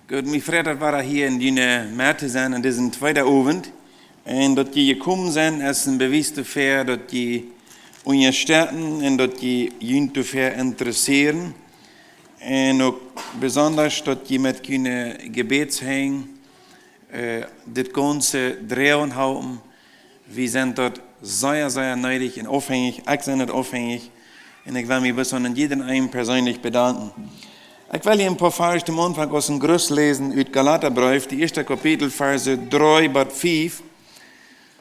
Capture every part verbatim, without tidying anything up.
Goot, mie freit daut, wada hia en june Medd to sennen en disen tweeden Owent. Un daut jie jekomen sent, es een Bewies doafäa, daut jie unjastetten un daut jie junt doafäa interesseren. Un uk besondasch, daut jie met june Jebädshaunt, äh, dit gaunze droagen halpen. Wie sent doa sea, sea needich un aufhenjich. Ekj sie doa aufhenjich. Un ekj well mie besondasch aun jieda eenen perseenlich bedanken. Ekj well hia een poa Varsch toom Aunfank aus een Gruss läsen ut Galatabreef, de ieeschte Kapitel, Varsch dree bat fief.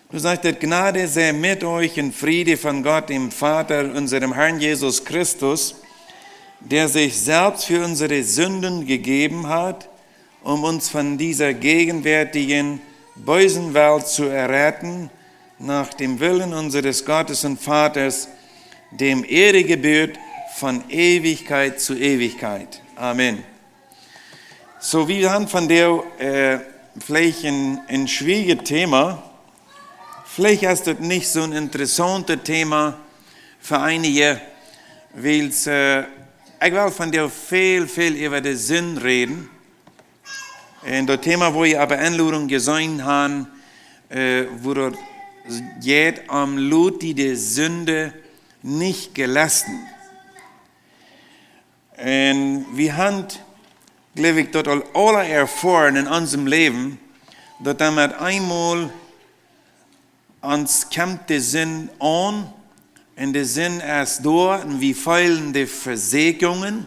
Doa sajcht et: Gnade sei mit euch und Friede von Gott, dem Vater, unserem Herrn Jesus Christus, der sich selbst für unsere Sünden gegeben hat, um uns von dieser gegenwärtigen bösen Welt zu erretten, nach dem Willen unseres Gottes und Vaters, dem Ehre gebührt von Ewigkeit zu Ewigkeit. Amen. Soo, wie haben vondoag, äh, veleicht een, een schwierig Thema. Veleicht es daut nich soon interessauntet Thema fa eenje, wiels, äh, ekj well vondoag väl, väl äwa de Sind räden. Un daut Thema, woo jie opp de Enlodunk jeseenen haben, äh, woo daut jeit om: Lot die de Sind nich gelesten. Un wie haben, jleew ekj, daut aul aule erfoaren en onsem Läwen, daut dan met eemol ons kjemt de Sind aun, un de Sind es doa, un wie feelen de Vesäakjungen,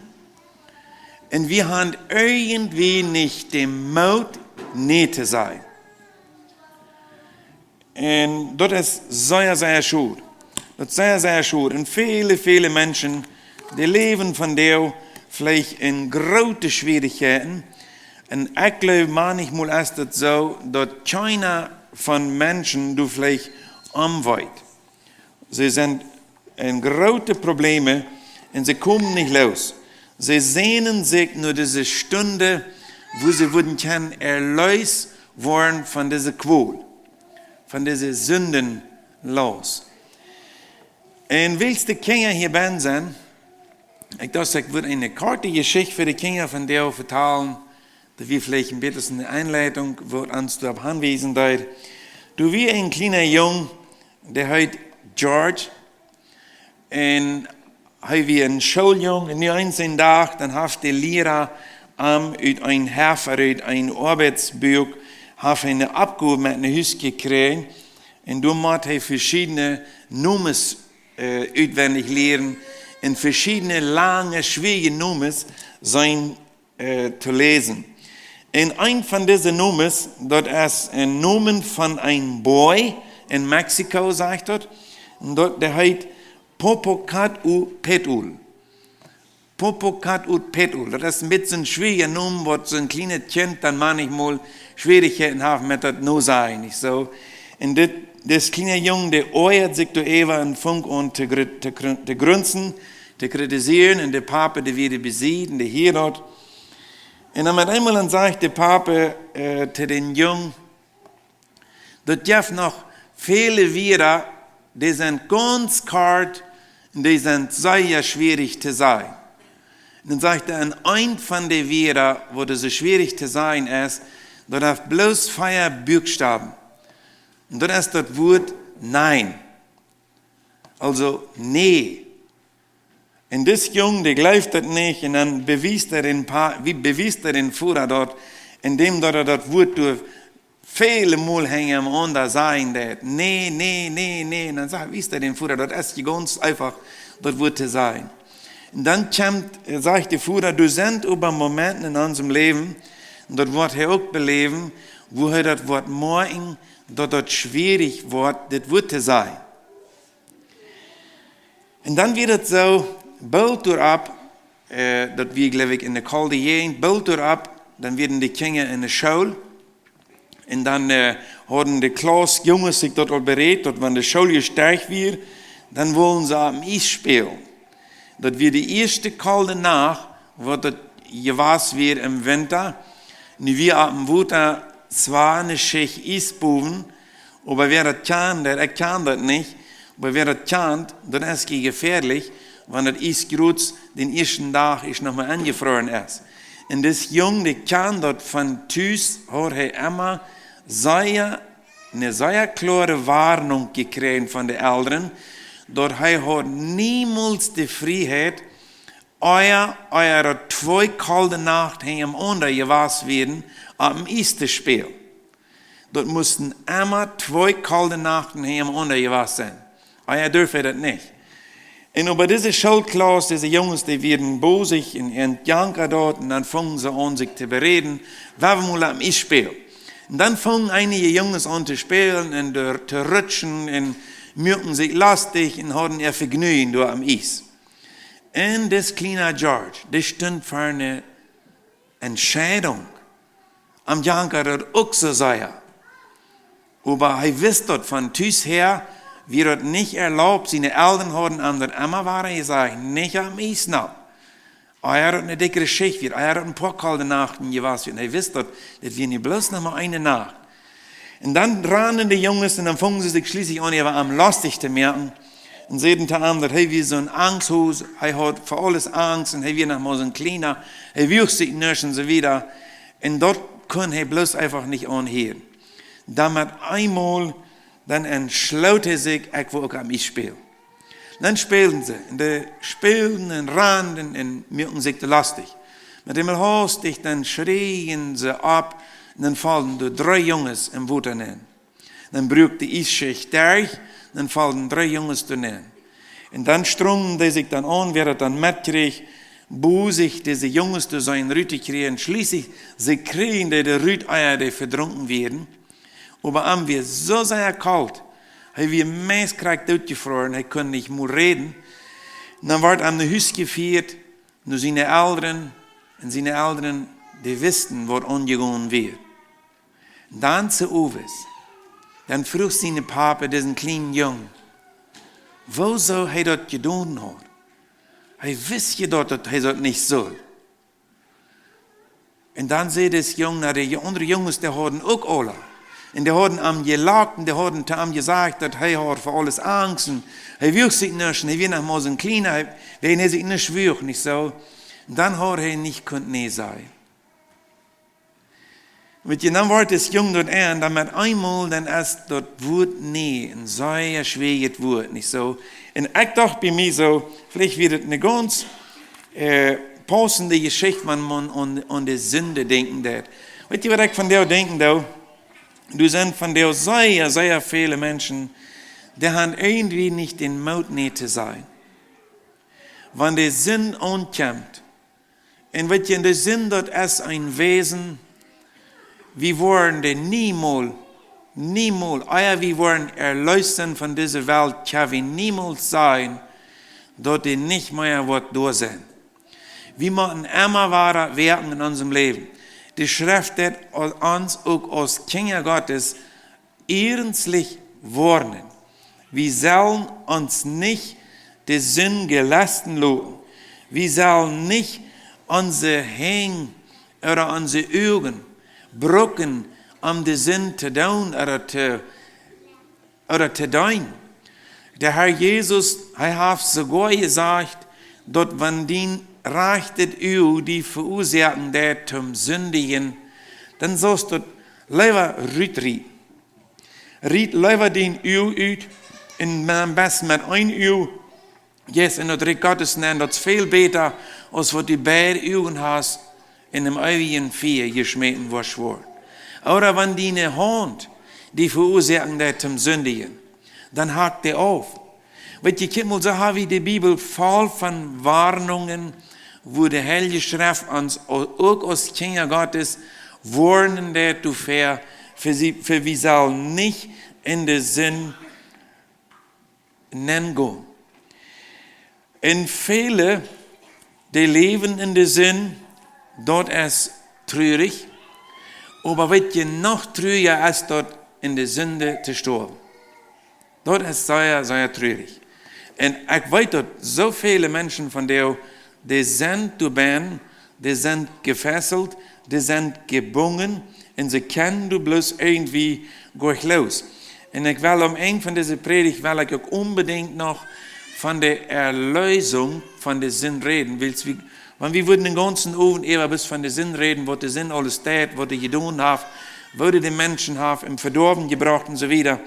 un wie haben irjentwie nich dän Moot, nä to sajen. Un daut es sea, sea schod. Daut es sea, sea schod. Un väle, väle Menschen, dee läwen vondoag veleicht en groote Schwierichkjeiten. Un ekj jleew, maunchmol es daut soo, daut kjeena von Menschen doa veleicht om weet. See sent en groote Probleme un see komen nich loos. See sehnen sikj no dise Stund, wua see wudden kjennen erleest woaren von dise Kwol, von dise Sindenlast. Un wiels de Kjinja hia bennen sent, ekj docht, ekj wudd eene korte Jeschicht fa de Kjinja vondoag vetalen, daut wia veleicht een bät eene Enleitunk, waut ons doaropp hanwiesen deed. Doa wia een kjliena Jung, dee heet George. Un hee wia een Schooljung. Un nu eens een Dach, dan haft de Liera am ut een Heft, ut een Oabeitsbuak, haft hee eene Oppgow met no Hus jekjräajen. Un doa mott hee veschiedne Nomes, äh, utwendich lieren. Un veschiedne lange, schwierige Nomes sent, äh, to läsen. Un een von dise Nomes, daut es een Nomen von een Boy en Mexiko, sajcht daut. Un daut, dee heet Popocatépetl. Popocatépetl. Daut es een bät een schwieriga Nomen, waut soon kjlienet Kjint dan maunchmol Schwierichkjeiten haft met daut nosajen, nich soo? Un dit, dis kjliena Jung, dee oajad sikj doaräwa un funk aun to gru-, to gru-, to grunzen, to kritisieren, un de Papa, dee wia bie Sied, un dee hieed daut. Un dan met eemol dan sajcht de Papa, äh, to dän Jung: Daut jeft noch väle Wieed, dee sent gaunz kort un dee sent sea schwierich to sajen. Un dan sajcht hee, un eent von de Wieed, waut soo schwierich to sajen es, daut haft bloos vea Buakstowen. Un daut es daut Wuat nein. Aulsoo, nä. Un dis Jung, dee jleeft daut nich, un dan bewiest hee dän Pa-, wie bewiest hee dän Voda daut, endäm daut hee daut Wuat doa väle Mol hinjaraun sajen deed: Nä, nä, nä, nä. Un dan sajcht, wiest hee dän Voda, daut es je gaunz eefach, daut Wuat to sajen. Un dan kjemt, äh, sajcht de Voda, doa sent oba Momenten en onsem Läwen, un daut woat hee uk beläwen, wua hee daut woat moakjen, daut daut schwierich woat, dit Wuat to sajen. Un dan wia daut soo, boolt doaropp, äh, daut wia, jleew ekj, en de kolde Jäajent, boolt doaropp, dan wieren de Kjinja en de School. Un dan, äh, hauden de Klauss Junges sikj daut aul beräd, daut wan de School jestoaken wia, dan wullen see opp dän Iess spälen. Daut wia de ieeschte kolde Nacht, waut daut jewast wia em Winta. Nu wia opp däm Wota zwar ne Schicht Iess bowen, oba wäa daut kjant, ekj kjan daut nich, oba wäa daut kjant, daut es je jefäadlich, wan daut Iess jrods dän ieeschten Dach ieescht noch mau enjefroaren es. Un dis Jung, dee kjand daut von Tus, haud hee emma sea, ne sea kloare Woarnunk jekjräajen von de Elren, daut hee haud niemols de Frieheit, ea, ea daut twee kolde Nacht hinjarenaunda jewast wieren, opp däm Iess to spälen. Daut musten emma twee kolde Nachten hinjarenaunda jewast sennen. Ea durf hee daut nich. Un äwa dise Schoolklaus, dise Junges, dee wieren bosich un, un jankaden daut, un dan fungen see aun, sikj to beräden, wie wellen mol opp däm Iess spälen. Un dan fungen eenje Junges aun to spälen un doa to rutschen un muaken sikj lostich un hauden äa Vejnäajen doa opp däm Iess. Un dis kjliena George, dee stunt ver ne Entscheidunk. Am jankad daut uk soo sea. Oba hee wist daut von Tus häa, wia daut nich erlaubt. Siene Elren hauden am daut emma wada jesajcht, nich opp däm Iess no. Ea daut ne dikjre Schicht wia, ea daut een poa kolde Nachten jewast wia. Un hee wist daut, dit wia nu bloos noch mau eene Nacht. Un dan randen de Junges un dan fungen see sikj schlieslich aun, äwa am lostich to moaken. Un säden to am, daut hee wia soon Angsthaus, hee haud fa aules Angst un hee wia noch mau soon kjliena, hee wuag sikj nuscht un soo wieda. Un daut kunn hee bloos eefach nich aunhieren. Dan met eemol, dan entschloot hee sikj, ekj well uk opp däm Iess spälen. Dan spälden see, un dee spälden un randen un muaken sikj doa lostich. Met eemol haustich, dan schreejen see opp, un dan follen doa dree Junges em Wota nenn. Dan bruak de Iesschicht derch, dan follen dree Junges doa nenn. Un dan strongen dee sikj dan aun, wäa daut dan metkjrieech, bosich dise Junges doa seenen rut to kjrieen. Schlieslich, see kjrieejen dee doa rut, ea dee vedrunken wieren. Oba am wia soo sea kolt, hee wia meist krakjt dootjefroaren, hee kunn nich mol räden. Un dan wort am no Hus jefieet, no siene Elren, un siene Elren, dee wisten, waut aunjegonen wia. Dan soo owes, dan fruach sien Papa disen kjlienen Jung, wuarom hee daut jedonen haud. Hee wist je daut, daut hee daut nich sull. Un dan säd dis Jung, na, de aundre Junges, dee hauden uk aula. Un dee hauden am jelakt un dee hauden to am jesajcht, daut hee haud fa aules Angst un hee wuag sikj nuscht un hee wia noch mau soon kjliena, hee, wan hee sikj nich wuag, nich soo. Un dan haud hee nich kunt nä sajen. Weet jie, dan wort dis Jung daut en, dan met eemol, dan es daut Wuat nä, een sea schwoaret Wuat, nich soo? Un ekj docht bie mie soo, veleicht wia daut ne gaunz, äh, paussende Jeschicht, wan maun aun, aun de Sind denkjen deit. Weet jie, waut ekj vondoag denkjen doo? Doa sent vondoag sea, sea väle Menschen, dee haben irjentwie nich dän Moot, nä to sajen. Wan de Sind aunkjemt, un weet jie, de Sind, daut es een Wesen, wie woaren dee niemols, niemols, ea wie woaren erleest sennen von dise Welt, kjenn wie niemols sajen, daut dee nich mea woat doa sennen. Wie motten emma wada woakjen en onsem Läwen. De Schreft deit ons uk aus Kjinja Gottes iernstlich woarnen. Wie sellen ons nich de Sind jelesten loten. Wie sellen nich onse Henj ooda onse Uagen brucken, om de Sind to doonen ooda to, ooda to deenen. De Herr Jesus, hee haft soogoa jesajcht, daut wan dien rajchtet Uag die veroasoaken deit toom sindjen, dan saust daut leewa rutrieten. Riet leewa dien Uag ut un am best met een Uag jeist en daut Rikj Gottes nenn, daut es väl bäta, aus wan du beid Uagen hast un em eewjen Fia jeschmäten woascht woaren. Ooda wan diene Haunt die veroasoaken deit toom sindjen, dan hak dee auf. Weet jie, kjikj mol, soo ha wie de Bibel voll von Woarnungen, wua de Heilje Schreft ons au-, uk aus Kjinja Gottes woarnen deit doafäa, fa sie, fa wie sellen nich en de Sind nengonen. Un väle, dee läwen en de Sind, daut es trurich. Oba weet jie, noch trurja es daut, en de Sind to stoawen. Daut es sea, sea trurich. Un ekj weet daut soo väle Menschen vondoag, dee sent doa benn, dee sent jefesselt, dee sent jebungen, un see kjennen doa bloos irjentwie goanich loos. Un ekj well aum Enj von dise Prädicht, well ekj uk onbedinjt noch von de Erleesunk von de Sind räden, wiels wie Wan wie wudden dän gaunzen Owent äwa bloos von de Sind räden, waut de Sind aules deit, waut dee jedonen haft, woo dee de Menschen haft em Vedorwen jebrocht un soo wieda.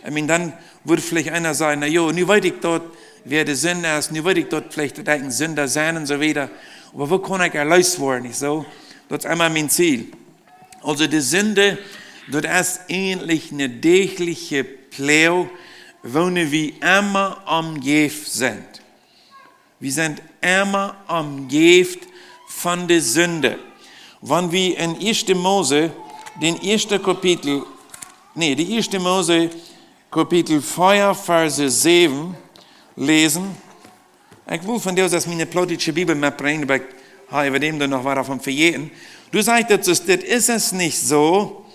I mean, dan wudd veleicht eena sajen: "Na jo, nu weet ekj daut, wäa de Sind es, nu weet ekj daut veleicht, daut ekj een Sinda sie un soo wieda. Oba woo kaun ekj erleest woaren, nich soo? Daut es emma mien Ziel." Aulsoo de Sind, daut es eejentlich eene däachliche Ploag, woo wie emma omjäft sent. Wie sent emma omjäft von de Sind. Wan wie en Ieeschte Mose, dän ieeschten Kapitel, nä, de Ieeschte Mose, Kapitel vea, Varsch säwen, läsen. Ekj wull vondoag miene plautdietsche Bibel metbrinjen, oba ekj hab äwa däm dan noch waut von vejäten. Doa sajcht et: "Ist es nicht so,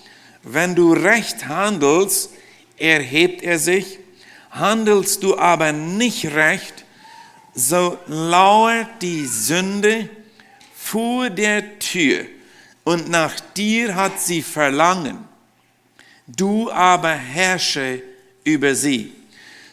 wenn du recht handelst, erhebt er sich, handelst du aber nicht recht, so lauert die Sünde vor der Tür und nach dir hat sie Verlangen. Du aber herrsche über sie."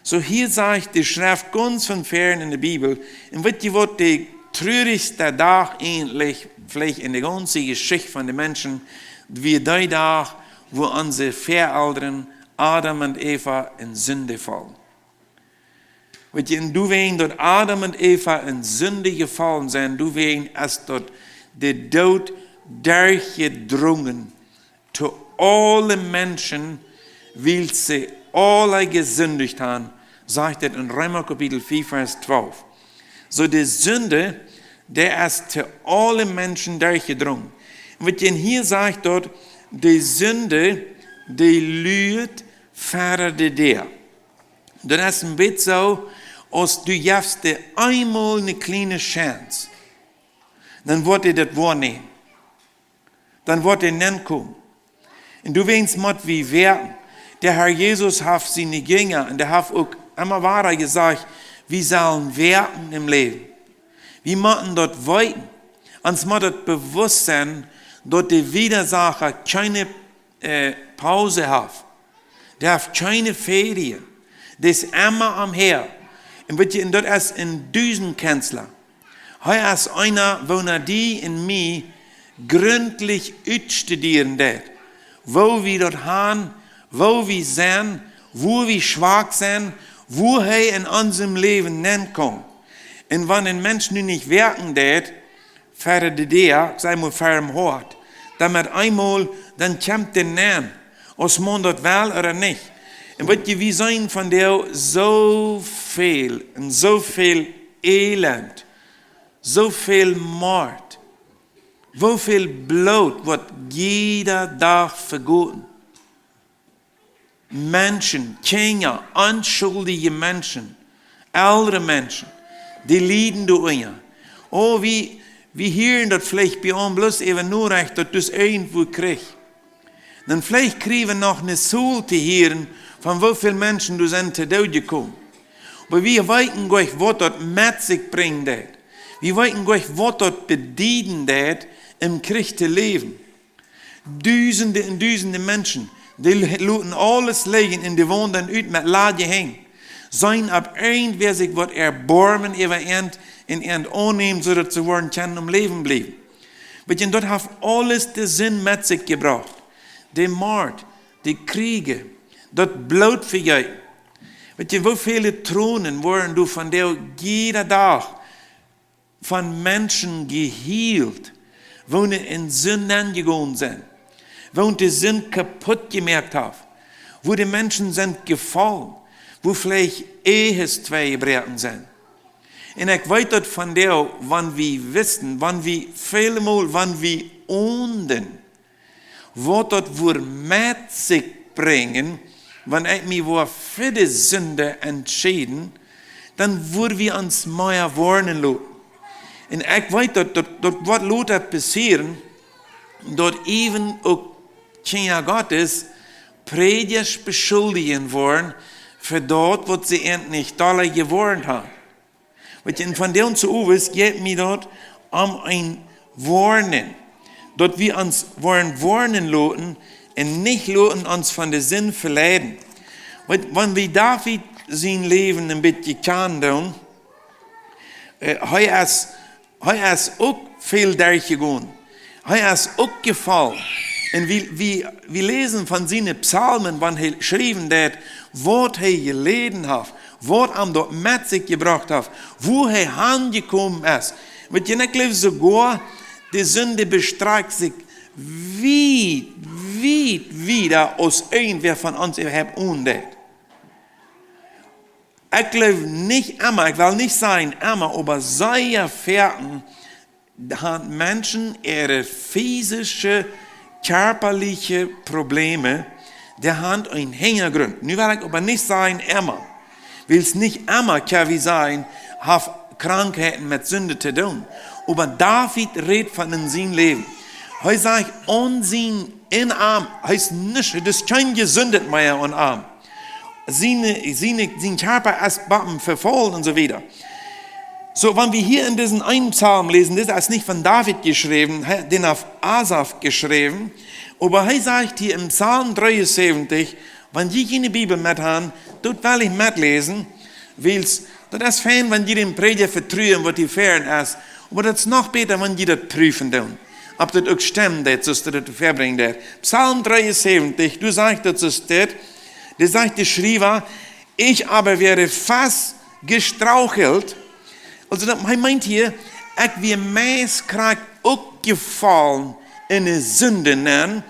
Soo hia sajcht de Schreft gaunz von väaren en de Bibel, un weet jie waut, de trurigste Dach eejentlich veleicht en de gaunze Jeschicht von de Menschen, wia dee Dach, wua onse Väaelren Adam un Eva en Sind follen. Weet jie, un doawäajen daut Adam un Eva en Sind jefollen sent, doawäajen es daut de Doot derchjedrungen to aule Menschen, wiels see aule jesindicht haben, sajcht et en Reema Kapitel vea, Varsch twalf. Soo de Sind, dee es to aule Menschen derchjedrungen. Un waut hia sajcht daut, de Sind, dee luat ver de Däa. Daut es een bät soo, aus du jefst dee eemol eene kjliene Chance, dan woat dee daut woanämen. Dan woat dee nenkomen. Un doawäajen mott wie woakjen. De Herr Jesus haft siene Jinja, un dee haft uk emma wada jesajcht, wie sellen woakjen em Läwen. Wie motten daut weeten. Ons mott daut bewusst sennen, daut de Widersacha kjeene, äh, Paus haft. Dee haft kjeene Ferien. Dee es emma aum Häa. Un weet jie, un daut es een Dusendkjänstla. Hee es eena, waut die un mie gründlich utstudieren deit, woo wie daut haben, woo wie sent, wua wie schwak sent, wua hee en onsem Läwen nenkomt. Un wan een Mensch nu nich woakjen deit, ver de Däa, ekj saj mau, ver em Hoat, dan met eemol, dan kjemt dee nen, aus maun daut well ooda nich. Un weet jie, wie seenen vondoag soo väl, un soo väl Elend, soo väl Mord, woo väl Bloot woat jieda Dach vegoten. Menschen, Kjinja, onschuldje Menschen, elre Menschen, dee lieden doa unja. Oh, wie, wie hieren daut veleicht bie ons bloos äwa Norechten, daut daut irjentwua kjrich. Dan veleicht kjrie wie noch eene Zaul to hieren, von woo väl Menschen doa sent to Doot jekomen. Oba wie weeten goanich, waut daut met sikj brinjen deit. Wie weeten goanich, waut daut bedieden deit, em Kjrich to läwen. Dusende un dusende Menschen, dee loten aules lijen un dee wandren ut met ladje Henj. Seenen, auf irjentwäa sikj woat erboarmen äwa an un an aunnämen, soo daut see woaren kjennen aum Läwen bliewen. Weet jie, un daut haft aules de Sind met sikj jebrocht. De Mord, de Kjrieej, daut Bloot vejeeten. Weet jie, woo väle Tronen woaren doa vondoag jieda Dach von Menschen jeheelt, woo see en Sind nenjegonen sent, woo de Sind kaput jemoakt haft, woo de Menschen sent jefollen, woo veleicht Ehes twei jebroaken sent. Un ekj weet daut vondoag, wan wie wisten, wan wie välemol, wan wie onden, waut daut wudd met sikj brinjen, wan ekj mie wudd fa de Sind entscheiden, dan wudden wie ons mea woarnen loten. Un ekj weet daut, daut, daut woat lota passieren, daut äwen uk Kjinja Gottes Prädjasch beschuldjen woaren fa daut, waut see endlich dolla jewoarnt haben. Weet jie, un von dee ons Uwes jeit mie daut om een Woarnen, daut wie ons woarnen, woarnen loten un nich loten ons von de Sind veleiden. Weet, wan wie David sien Läwen een bät kjanen doonen, äh, hee es Hee es uk väl derchjegonen. Hee es uk jefollen. Un wie, wie, wie läsen von siene Psalmen, wan hee schriewen deed, waut hee jeläden haft, waut am daut met sikj jebrocht haft, wua hee hanjekomen es. Weet jie, ekj jleew soogoa, de Sind bestrakjt sikj wiet, wiet wieda aus irjentwäa von ons äwahaupt aundenkjt. Ekj jleew nich emma, ekj well nich sajen emma, oba sea foaken han Menschen äare physische, kjarpaliche Probleme, dee han eenen Hinjagrunt. Nu well ekj oba nich sajen emma, wiels nich emma kjenn wie sajen, haft Krankheiten met Sind to doonen. Oba David rät von en sien Läwen. Hee sajcht, aun sien, en am, hee es nich, daut es kjeen Jesundet mea aun am. Siene, siene, sien Kjarpa es bie am vefollen un soo wieda. Soo, wan wie hia en disen eenen Psalm läsen, dit es nich von David jeschräwen, hee, dän haft Asaf jeschräwen, oba hee sajcht hia em Psalm dreeunsäwentich, wan jie june Bibel met han, daut well ekj metläsen, wiels daut es fein, wan jie däm Prädja vetruen, waut hia väaren es, oba daut es noch bäta, wan jie daut prüfen doonen, auf daut uk stemmen deit, soo aus daut väabrinjen deit. Psalm dreeunsäwentich, doa sajcht daut soo aus dit, doa sajcht de Schriewa, ich aber werde fast gestrauchelt. Also, daut, hee meent hia, ekj wia meist krakjt uk jefollen en de Sind nenn,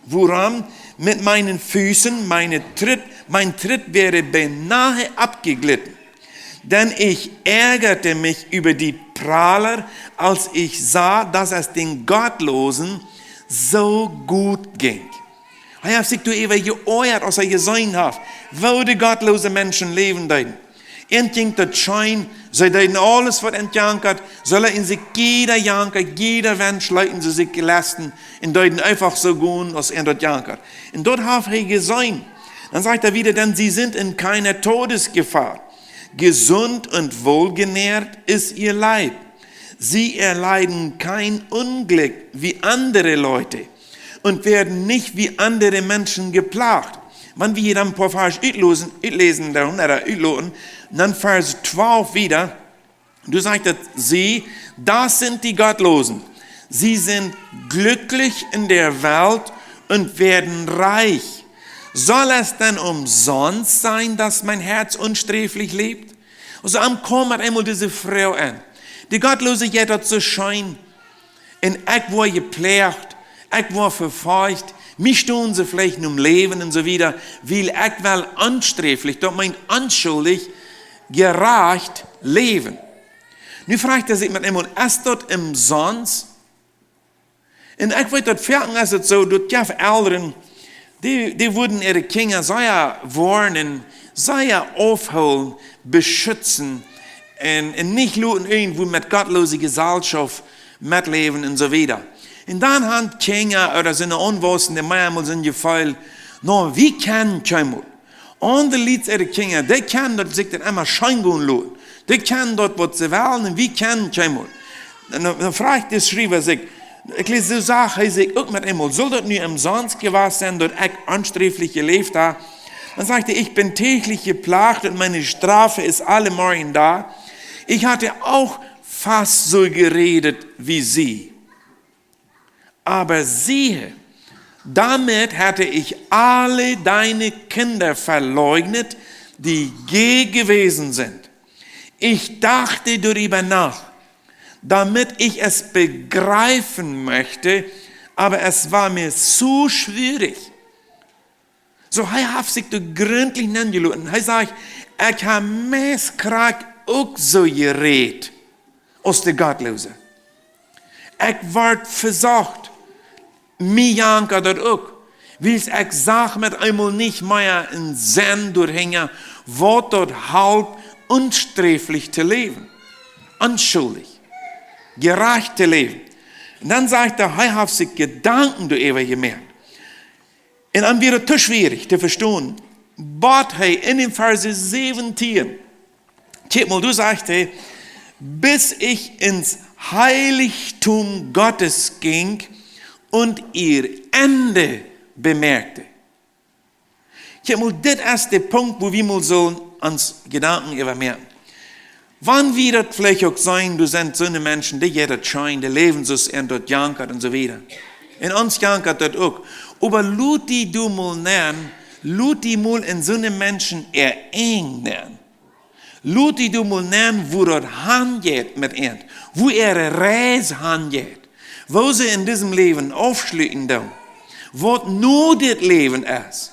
wuarom mit meinen Füßen meine Tritt, mein Tritt wäre beinahe abgeglitten. Denn ich ärgerte mich über die Prahler, als ich sah, dass es den Gottlosen so gut ging. Hee haft sikj doaräwa jeoajat, aus hee jeseenen haft, woo de gottlose Menschen läwen deeden. An jinkj daut scheen, see deeden aules, waut an jankat, see leeten sikj jieda Janka, jieda Wensch leeten see sikj jelesten un deeden eefach soo gonen, aus an daut jankat. Un daut haft hee jeseenen. Dan sajcht hee wieda, denn sie sind in keiner Todesgefahr. Gesund und wohlgenährt ist ihr Leib. Sie erleiden kein Unglück wie andere Leute und werden nicht wie andere Menschen geplagt. Wan wie hia dan een poa Varsch utläsen, utläsen doonen, ooda utloten, dan Varsch twalf wieda, doa sajcht et, sie, das sind die Gottlosen. Sie sind glücklich in der Welt und werden reich. Soll es denn umsonst sein, dass mein Herz unsträflich lebt? Also, am kjemt eemol dise Froag aun. De Gottlose jeit daut soo scheen. Un ekj woa jeploagt, ekj woa vefolcht, mie stonen see veleicht nom Läwen un soo wieda, wiels ekj well onsträflich, daut meent onschuldich, jerajcht läwen. Nu froagt hee sikj met eemol, es daut umsonst? Un ekj weet, daut foaken es et soo, daut jeft Elren, dee, dee wudden äare Kjinja sea woarnen, sea aufhoolen, beschutzen un, un nich loten irjentwua met gottlose Jeselschoft metläwen un soo wieda. Un dan han Kjinja ooda sent Aunwaussende meamol soo een Jefeel, no, wie kjennen kjeenmol. Aundre Lied äare Kjinja, dee kjennen daut, sikj daut emma scheen gonen loten. Dee kjennen daut, waut see wellen, un wie kjennen kjeenmol. Un dan, dan froagt de Schriewa sikj, ekj läs, soo sajcht hee sikj uk met eemol, saul daut nu umsonst jewast sennen, daut ekj onsträflich jeläft hab? Dan sajcht hee, ich bin täglich geplagt und meine Strafe ist alle Morgen da. Ich hatte auch fast so geredet wie sie. Aber siehe, damit hatte ich alle deine Kinder verleugnet, die je gewesen sind. Ich dachte darüber nach, damit ich es begreifen möchte, aber es war mir zu schwierig. Soo, hee haft sikj doa gruntlich nenjeloten. Hee sajcht, ekj hab meist krakjt uk soo jerät aus de Gottlose. Ekj wort vesocht, mie jankat daut uk, wiels ekj sach met eemol nich mea een Senn doahinja, waut daut halpt, onsträflich to läwen, onschuldich, jerajcht to läwen. Un dan sajcht hee, hee haft sikj Jedanken doaräwa jemoakt. Un am wia et too schwierich to vestonen, waut hee en dän Varsch säwentieen, kjikj mol, doa sajcht hee, bis ich ins Heiligtum Gottes ging und ihr Ende bemerkte. Kjikj mol, dit es de Punkt, wua wie mol sellen ons Jedanken äwa moaken. Wan wie daut veleicht uk seenen, doa sent soone Menschen, dee jeit daut scheen, dee läwen soo aus an daut jankat un soo wieda. Un ons jankat daut uk. Oba lot die du mol nenn, lot die mol en soone Menschen äa Enj nenn. Lot die du mol nenn, woo daut hanjeit met an, woo äare Reis hanjeit, woo see en disem Läwen aufschluten doonen, waut no dit Läwen es.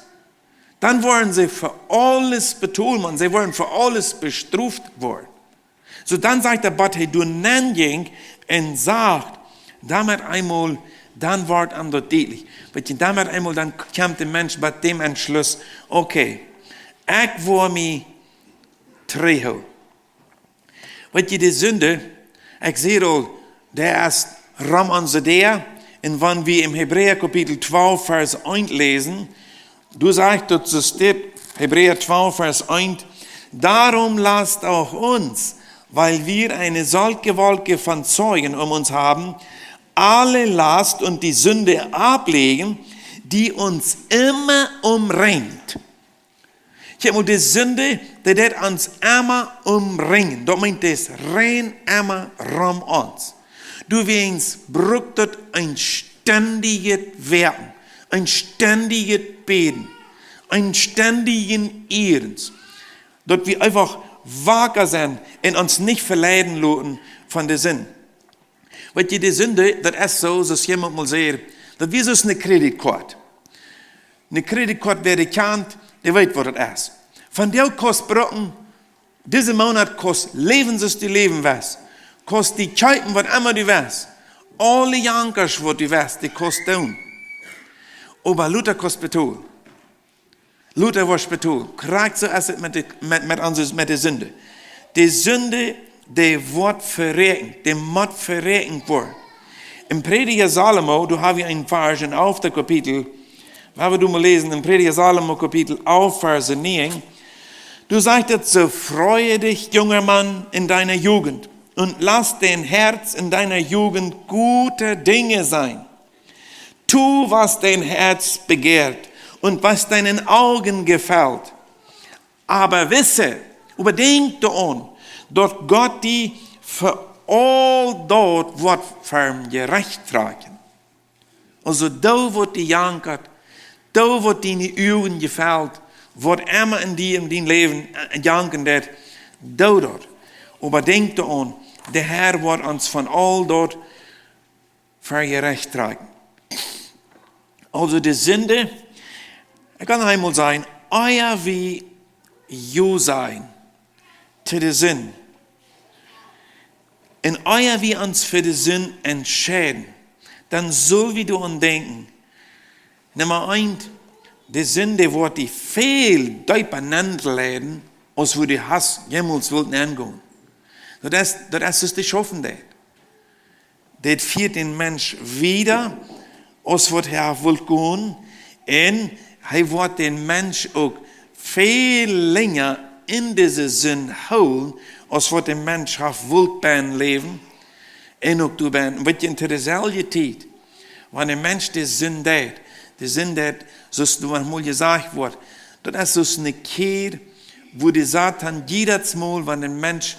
Dan woaren see fa aules betolen, maun, see woaren fa aules bestroft woaren. Soo dan sajcht de Bat, hee doa nenn jinkj un sajcht, doamet eemol, dan woat am daut dietlich. Weetst, doamet eemol, dan kjemt de Mensch bie däm Entschluss, okay, ekj woa mie trigjhoolen. Weetst, de Sind, ekj säd aul, dee es rom onse Däa. Un wan wie em Hebräa Kapitel twalf, Varsch eent läsen, doa sajcht daut soo, steit, Hebräa twalf, Varsch eent: Darum lasst auch uns, weil wir eine solche Wolke von Zeugen um uns haben, alle Last und die Sünde ablegen, die uns immer umringt. Kjikj mol, de Sind, dee deit ons emma omringen. Daut meent, dee es rein emma rom ons. Doawäajen brukt daut een stendjet Woakjen, een stendjet Bäden, een stendjen Ieescht, daut wie eefach waka sent un ons nich veleiden loten von de Sind. Weetst, de Sind, daut es soo, soo aus jemaunt mol säd, daut wia soo aus eene Kreditkoat. Eene Kreditkoat, wäa dee kjant, dee weet, waut daut es. Von dee kaust brucken, disen Moonat kaust läwen, soo aus du läwen west. Kaust die kjeepen, waut emma du west. Aule Jankasch, waut du west, dee kaust doonen. Oba lota kaust betolen. Lota woascht betolen. Krakjt soo es et met de, met, met onse, met de Sind. De Sind, dee woat veräakjent, dee mott veräakjent woaren. Em Prädja Salomo, doa hab wie een Varsch em alften Kapitel, wan wie doa mol läsen, em Prädja Salomo Kapitel alf, Varsch näajen, doa sajcht et soo: Freue dich, junger Mann, in deiner Jugend, und lass dein Herz in deiner Jugend gute Dinge sein. Tu, was dein Herz begehrt und was deinen Augen gefällt. Aber wisse, oba denkj doaraun, daut Gott die fa aul daut woat fa jerecht trakjen. Aulsoo, doo waut die jankat, doo waut diene Uagen jefelt, waut emma en die, en dien Läwen, äh, janken deit, doo daut. Oba denkj doaraun, de Herr woat ons von aul daut fa jerecht trakjen. Aulsoo de Sind, ekj kaun noch eemol sajen, ea wie Jo sajen to de Sind, un ea wie ons fa de Sind entscheiden, dan sell wie doaraun denkjen, Numma eent, de Sind, dee woat die väl deepa nenleiden, aus wua du hast jemols wult nengonen. Daut es, daut es soo aus dee schaufen deit. Daut fieet dän Mensch wieda, aus waut hee haft wult gonen. Un hee woat dän Mensch uk väl lenja en dise Sind hoolen, aus waut de Mensch haft wult bie am läwen. Un uk doa bie, weetst, en to deeselwje Tiet, wan een Mensch de Sind deit, de Sind deit, soo aus doa mol jesajcht woat, daut es soo aus eene Kjäd, wua de Soton jiedet Mol, wan een Mensch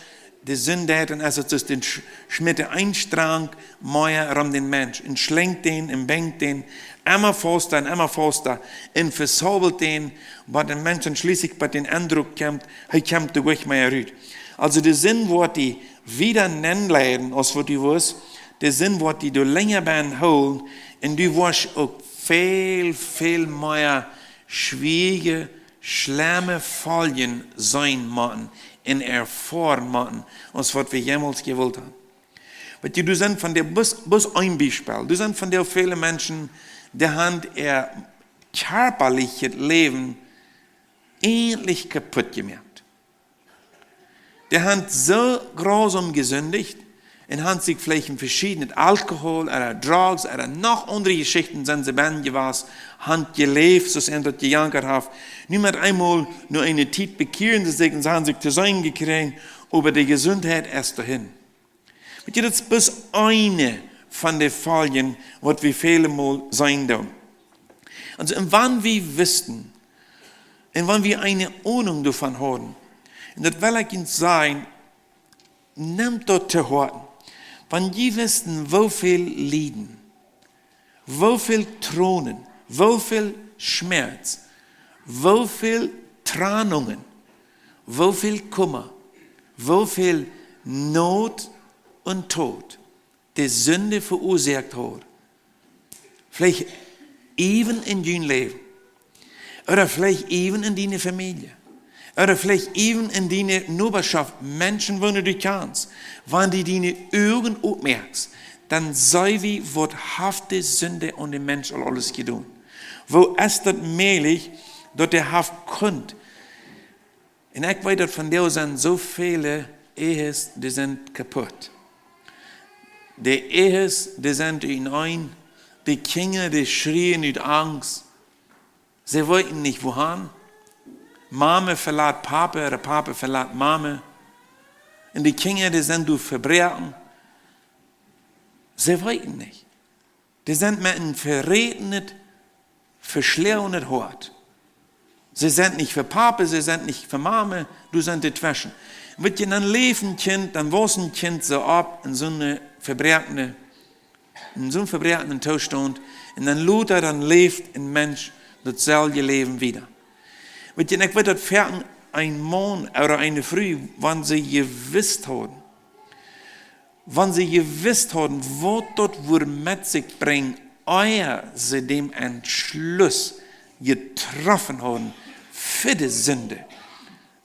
de Sind deit, dan es et soo aus dee sch-, schmitt een Strang mea rom dän Mensch, un schlinjt dän, un binjt dän, emma fausta un emma fausta, un vesabelt dän, bat de Mensch dan schlieslich bie dän Endruck kjemt, hee kjemt doa nich mea rut. Aulsoo de Sind woat die wieda nenleiden, aus waut du wurscht, de Sind woat die doa lenja bie hoolen, un du woascht uk väl, väl mea schwierje, schlemme Foljen seenen motten un erfoaren motten, aus waut wie jemols jewult haben. Weetst, doa sent von de, bloos, bloos een Biespel, doa sent von de väle Menschen, dee haben äa kjarpalichet Läwen ieejentlich kaputt jemoakt. Dee haben soo grausam jesindicht un haben sikj veleicht en veschiedne Alkohol ooda Drogs ooda noch aundre Jeschichten, sent see bie jewast, haben jeläft, soo aus eena daut jejankat haft. Nu met eemol, no eene Tiet bekjieren see sikj un haben sikj to seenen jekjräajen, oba de Jesundheit es doahan. Weetst, daut es bloos eene von de Foljen, waut wie väle Mol seenen doonen. Aulsoo, un wan wie wisten, un wan wie eene Ahnung doavon hauden, un daut well ekj junt sajen, Nemt daut to Hoaten. Wan jie wisten, woo väl Lieden, woo väl Tronen, woo väl Schmerz, woo väl Trennungen, woo väl Kumma, woo väl Not un Doot de Sind veruasoakt haft. Veleicht iewen en dien Läwen. Ooda veleicht iewen en diene Famielje. Ooda veleicht iewen en diene Nobarschoft, Menschen, woone du kjanst. Wan du diene Uagen opmoakst, dan seenen wie, waut haft de Sind aun dän Mensch aul aules jedonen. Woo es daut mäajlich, daut dee haft kunt? Un ekj weet, daut vondoag sent soo väle Ehes, dee sent kaput. De Ehes, dee sent uteneen. De Kjinja, dee schrieen ut Angst. See weeten nich, wua han. Mame velat Pape, ooda Pape velat Mame. Un de Kjinja, dee sent derch Vebräakjen. See weeten nich. Dee sent met een verätenet, veschloagenet Hoat. See sent nich fa Pape, see sent nich fa Mame, doa sent dee tweschen. Weet jie, dan läft een Kjint, dan wausst een Kjint soo opp en soone vebräakjene, en soon vebräakjenen Toostaunt, un dan lota, dan läft een Mensch daut selwje Läwen wieda. Weet jie, ekj weet, daut foaken een Maun ooda eene Fru, wan see jewist hauden, wan see jewist hauden, waut daut wudd met sikj brinjen, ea see dän Entschluss jetroffen hauden fa de Sind,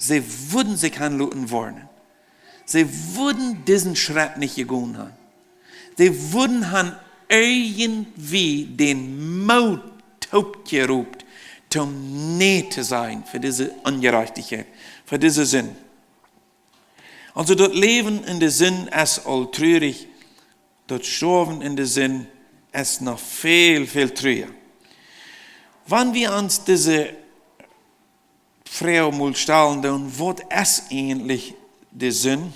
see wudden sikj han loten woarnen. See wudden disen Schrett nich jegonen han. See wudden han irjentwoo dän Moot toopjeroopt, om nä to sajen fa dise Onjerajchtichkjeit, fa dise Sind. Aulsoo, daut Läwen en de Sind es aul trurich, daut Stoawen en de Sind es noch väl, väl truria. Wan wie ons dise Froag mol stalen doonen, waut es eejentlich de Sind?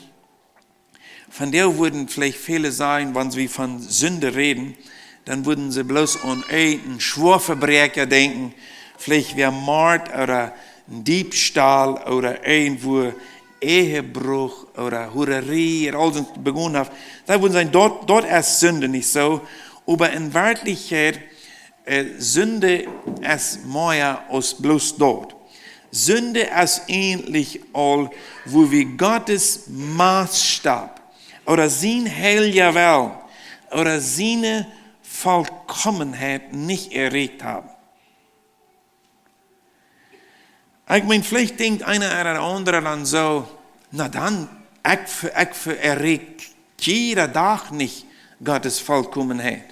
Vondoag wudden veleicht väle sajen, wan wie von Sind räden, dan wudden see bloos aun een Schwoaverbräakja denkjen, veleicht wäa Mort ooda een Diebstahl ooda irjentwoo Ehebruch ooda Hurarie ooda aul soont begonen haft. Dan wudden see sajen, daut, daut es Sind, nich soo? Oba en Werkjlichkjeit, äh, Sind es mea aus bloos daut. Sind es eejentlich aul, wua wie Gottes Motstab ooda sien heilja Wellen ooda siene Volkomenheit nich erreicht haben. Ekj meen, veleicht denkjt eena ooda aundre dan soo: "Na dan, ekj ve-, ekj ve-, erreik jieda Dach nich Gottes Volkomenheit."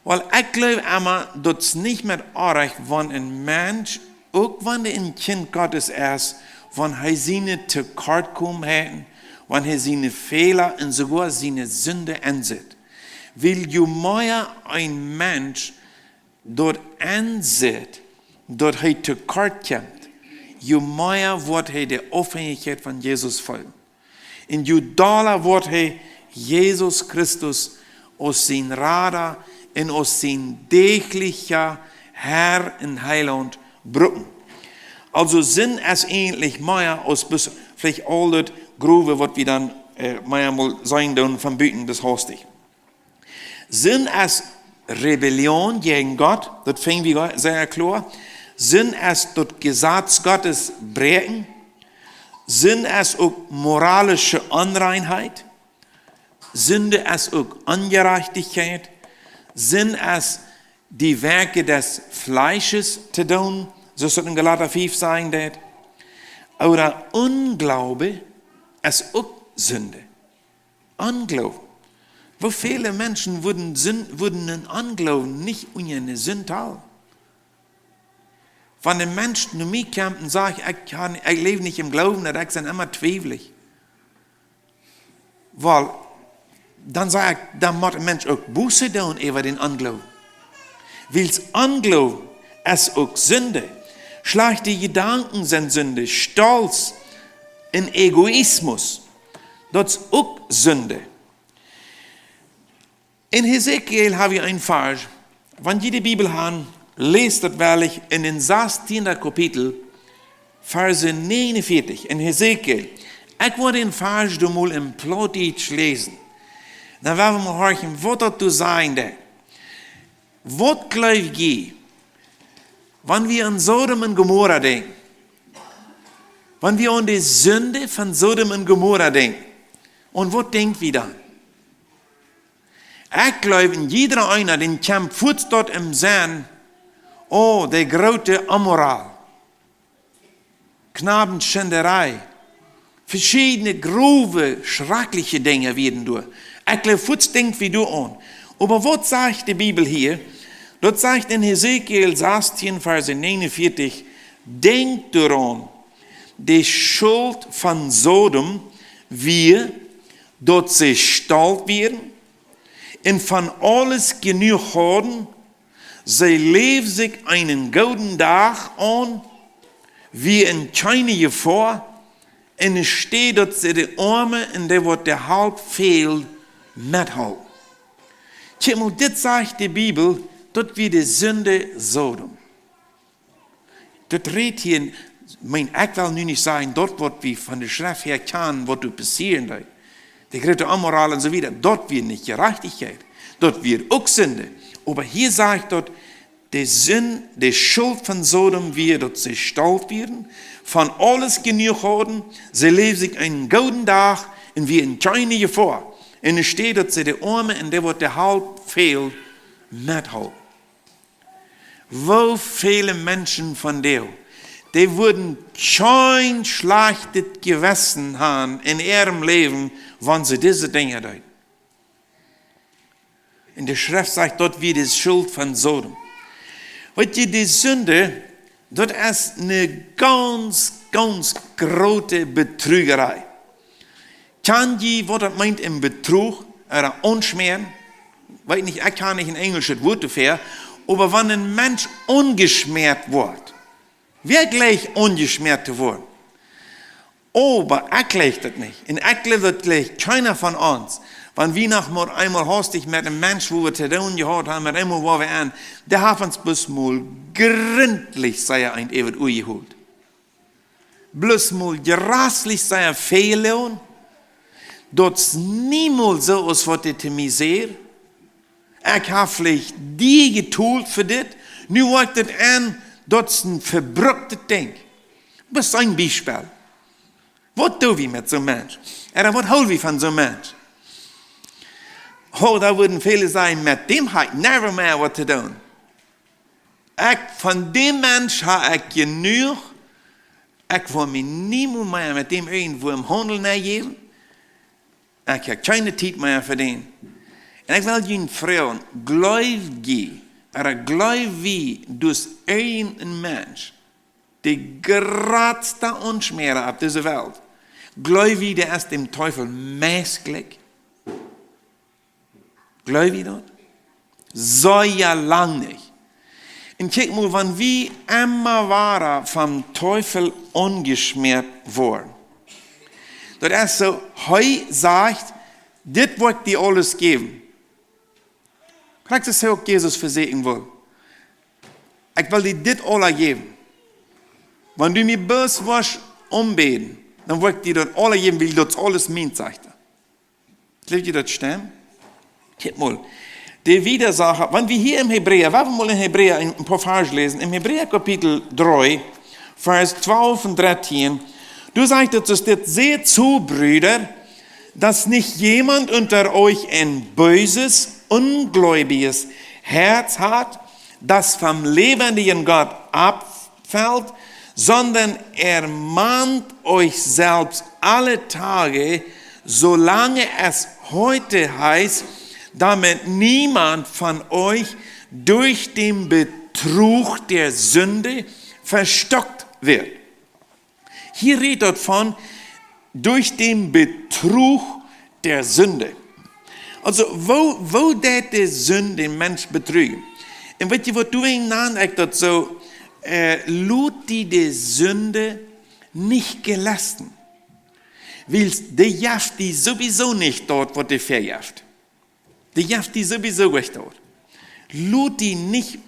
Well, ekj jleew emma, daut es nich mea oajch, wan een Mensch, uk wan hee een Kjint Gottes es, wan hee siene Tokortkomenheiten, wan hee siene Fäla un soogoa siene Sind ensitt. Wiels je mea een Mensch daut ensitt, daut hee tokort kjemt, je mea woat hee de Aufhenjichkjeit von Jesus feelen. Un je dolla woat hee Jesus Christus aus sien Rada un aus sien däajlicha Herr un Heilaunt brucken. Aulsoo Sind es eejentlich mea aus bloos veleicht aul daut Growe, waut wie dan, äh, mea mol seenen doonen von buten, daut es hastich. Sind es Rebellion jäajen Gott, daut finj wie go-, sea kloa. Sind es daut Jesaz Gottes bräakjen. Sind es uk moralische Onreinheit. Sind es uk Onjerajchtichkjeit. Sind es de Werke des Fleisches to doonen, soo aus daut en Galata fief sajen deit. Ooda Unglaube es uk Sind. Ongloowen. Woo väle Menschen wudden Sind, wudden een Ongloowen nich unja eene Sind hoolen? Wan een Mensch no mie kjemt un sajcht: "Ekj ha-, ekj läw nich em Gloowen, daut ekj sie emma twiewlich." Well, dan saj ekj, dan mott een Mensch uk Buße doonen äwa dän Ongloowen. Wiels Ongloowen es uk Sind. Schlajchte Jedanken sent Sind. Stolz un Egoismus, daut es uk Sind. En Hesekiel hab wie een Varsch. Wan jie de Bibel han, läst daut wellich en dän sastieenden Kapitel, Varsch negenunvierzig, en Hesekiel. Ekj wull dän Varsch doa mol em Plautdietsch läsen. Dan woa wie mol horchen, waut daut to sajen deit. Waut jleew jie, wan wie aun Sodom un Gomorra denkjen? Wan wie aun de Sind von Sodom un Gomorra denkjen? Un waut denkj wie dan? Ekj jleew, en jieda eena, dän kjemt fuaz daut em Senn, oh, de groote Unmoral, Knabenschinderei, veschiedne growe, schrakjliche Dinja wieren doa. Ekj jleew, fuaz denkj wie doa aun. Oba waut sajcht de Bibel hia? Daut sajcht en Hesekiel sastieen, Varsch negenunvierzig: Denkjt doaraun, de Schult von Sodom wia, daut see stolt wieren un von aules jenuach hauden. See läwd sikj eenen gooden Dach aun, wia en kjeene Jefoa, un enne Städ, daut see de Oame un dee, waut de Halp fäld, metholp. Kjikj mol, dit sajcht de Bibel, daut wia de Sind Sodom. Daut rät hia, meen, ekj well nu nich sajen, daut waut wie von de Schreft häa kjanen, waut doa passieren deed, de groote Unmoral un soo wieda, daut wia nich Jerajchtichkjeit, daut wia uk Sind. Oba hia sajcht daut, de Sind, de Schult von Sodom wia, daut see stolt wieren, von aules jenuach hauden, see läwd sikj eenen gooden Dach un wia en kjeene Jefoa, un enne Städ, daut see de Oame un dee, waut de Halp fäld, metholp. Woo väle Menschen vondoag, dee wudden kjeen schlajchtet Jewessen haben en äa Läwen, wan see dise Dinja deeden. Un de Schreft sajcht, daut wia de Schult von Sodom. Weet jie, de Sind, daut es eene gaunz, gaunz groote Bedrugerei. Kjan jie, waut daut meent, een Bedruch ooda aunschmäaren? Weet nich, ekj kjan nich een enjelschet Wuat doafäa, oba wan een Mensch aunjeschmäat woat, wäa jleicht aunjeschmäat to woaren? Oba ekj jleich daut nich. Un ekj jleew, daut jleicht kjeena von ons. Wan wie noch mau eemol haustich met een Mensch, wua wie to doonen jehaut haben, met eemol woa wie aun, dee haft ons bloos mol jrintlich sea eent äwa daut Ua jeholt. Bloos mol jreslich sea väl jeloagen. Daut es niemols soo aus waut dit to mie säd. Ekj hab veleicht die jetolt fa dit. Nu woat dit aun, daut es een vebruktet Dinkj. Daut es een Biespel. Waut doo wie met soon Mensch? Ooda waut hool wie von soon Mensch? Oh, doa wudden väle sajen, met däm hab ekj never mea waut to doonen. Ekj, von däm Mensch hab ekj jenuach. Ekj well mie niemols mea met däm irjentwua em Haundel nenjäwen. Ekj hab kjeene Tiet mea fa dän. Un ekj well junt froagen, jleew jie, ooda jleew wie, daut irjent een Mensch, de jratsta Aunschmäara opp dise Welt, jleew wie, dee es däm Teufel mäajlich? Jleew jie daut? Sea lang nich. Un kjikj mol, wan wie emma wada vom Teufel aunjeschmäat woaren. Daut es soo, hee sajcht, dit woa ekj die aules jäwen. Krakjt soo aus Jesus vesieekjen wull. Ekj well die dit aules jäwen. Wan du mie bloos woascht aunbäden, dan woa ekj die daut aules jäwen, wiels daut es aules mient, sajcht hee. Jleew jie daut stemt? Kjikj mol. De Widersacher, wan wie hia em Hebräa, woa wie mol en Hebräa een, een poa Varsch läsen, em Hebräa Kapitel dree, Varsch twalf un dartieen, doa sajcht et, es dit: Seht zu, Brüder, dass nicht jemand unter euch ein böses, ungläubiges Herz hat, das vom lebendigen Gott abfällt, sondern ermahnt euch selbst alle Tage, solange es heute heißt, damit niemand von euch durch den Betrug der Sünde verstockt wird. Hia rät daut von, durch den Betrug der Sünde. Also, woo, woo deit de Sind dän Mensch bedrugen? Un weet jie waut, doawäajen nan ekj daut soo, äh, lot die de Sind nich jelesten. Wiels dee jeft die sowieso nich daut, waut dee vejeft. Dee jeft die sowieso nich daut. Lot die nich,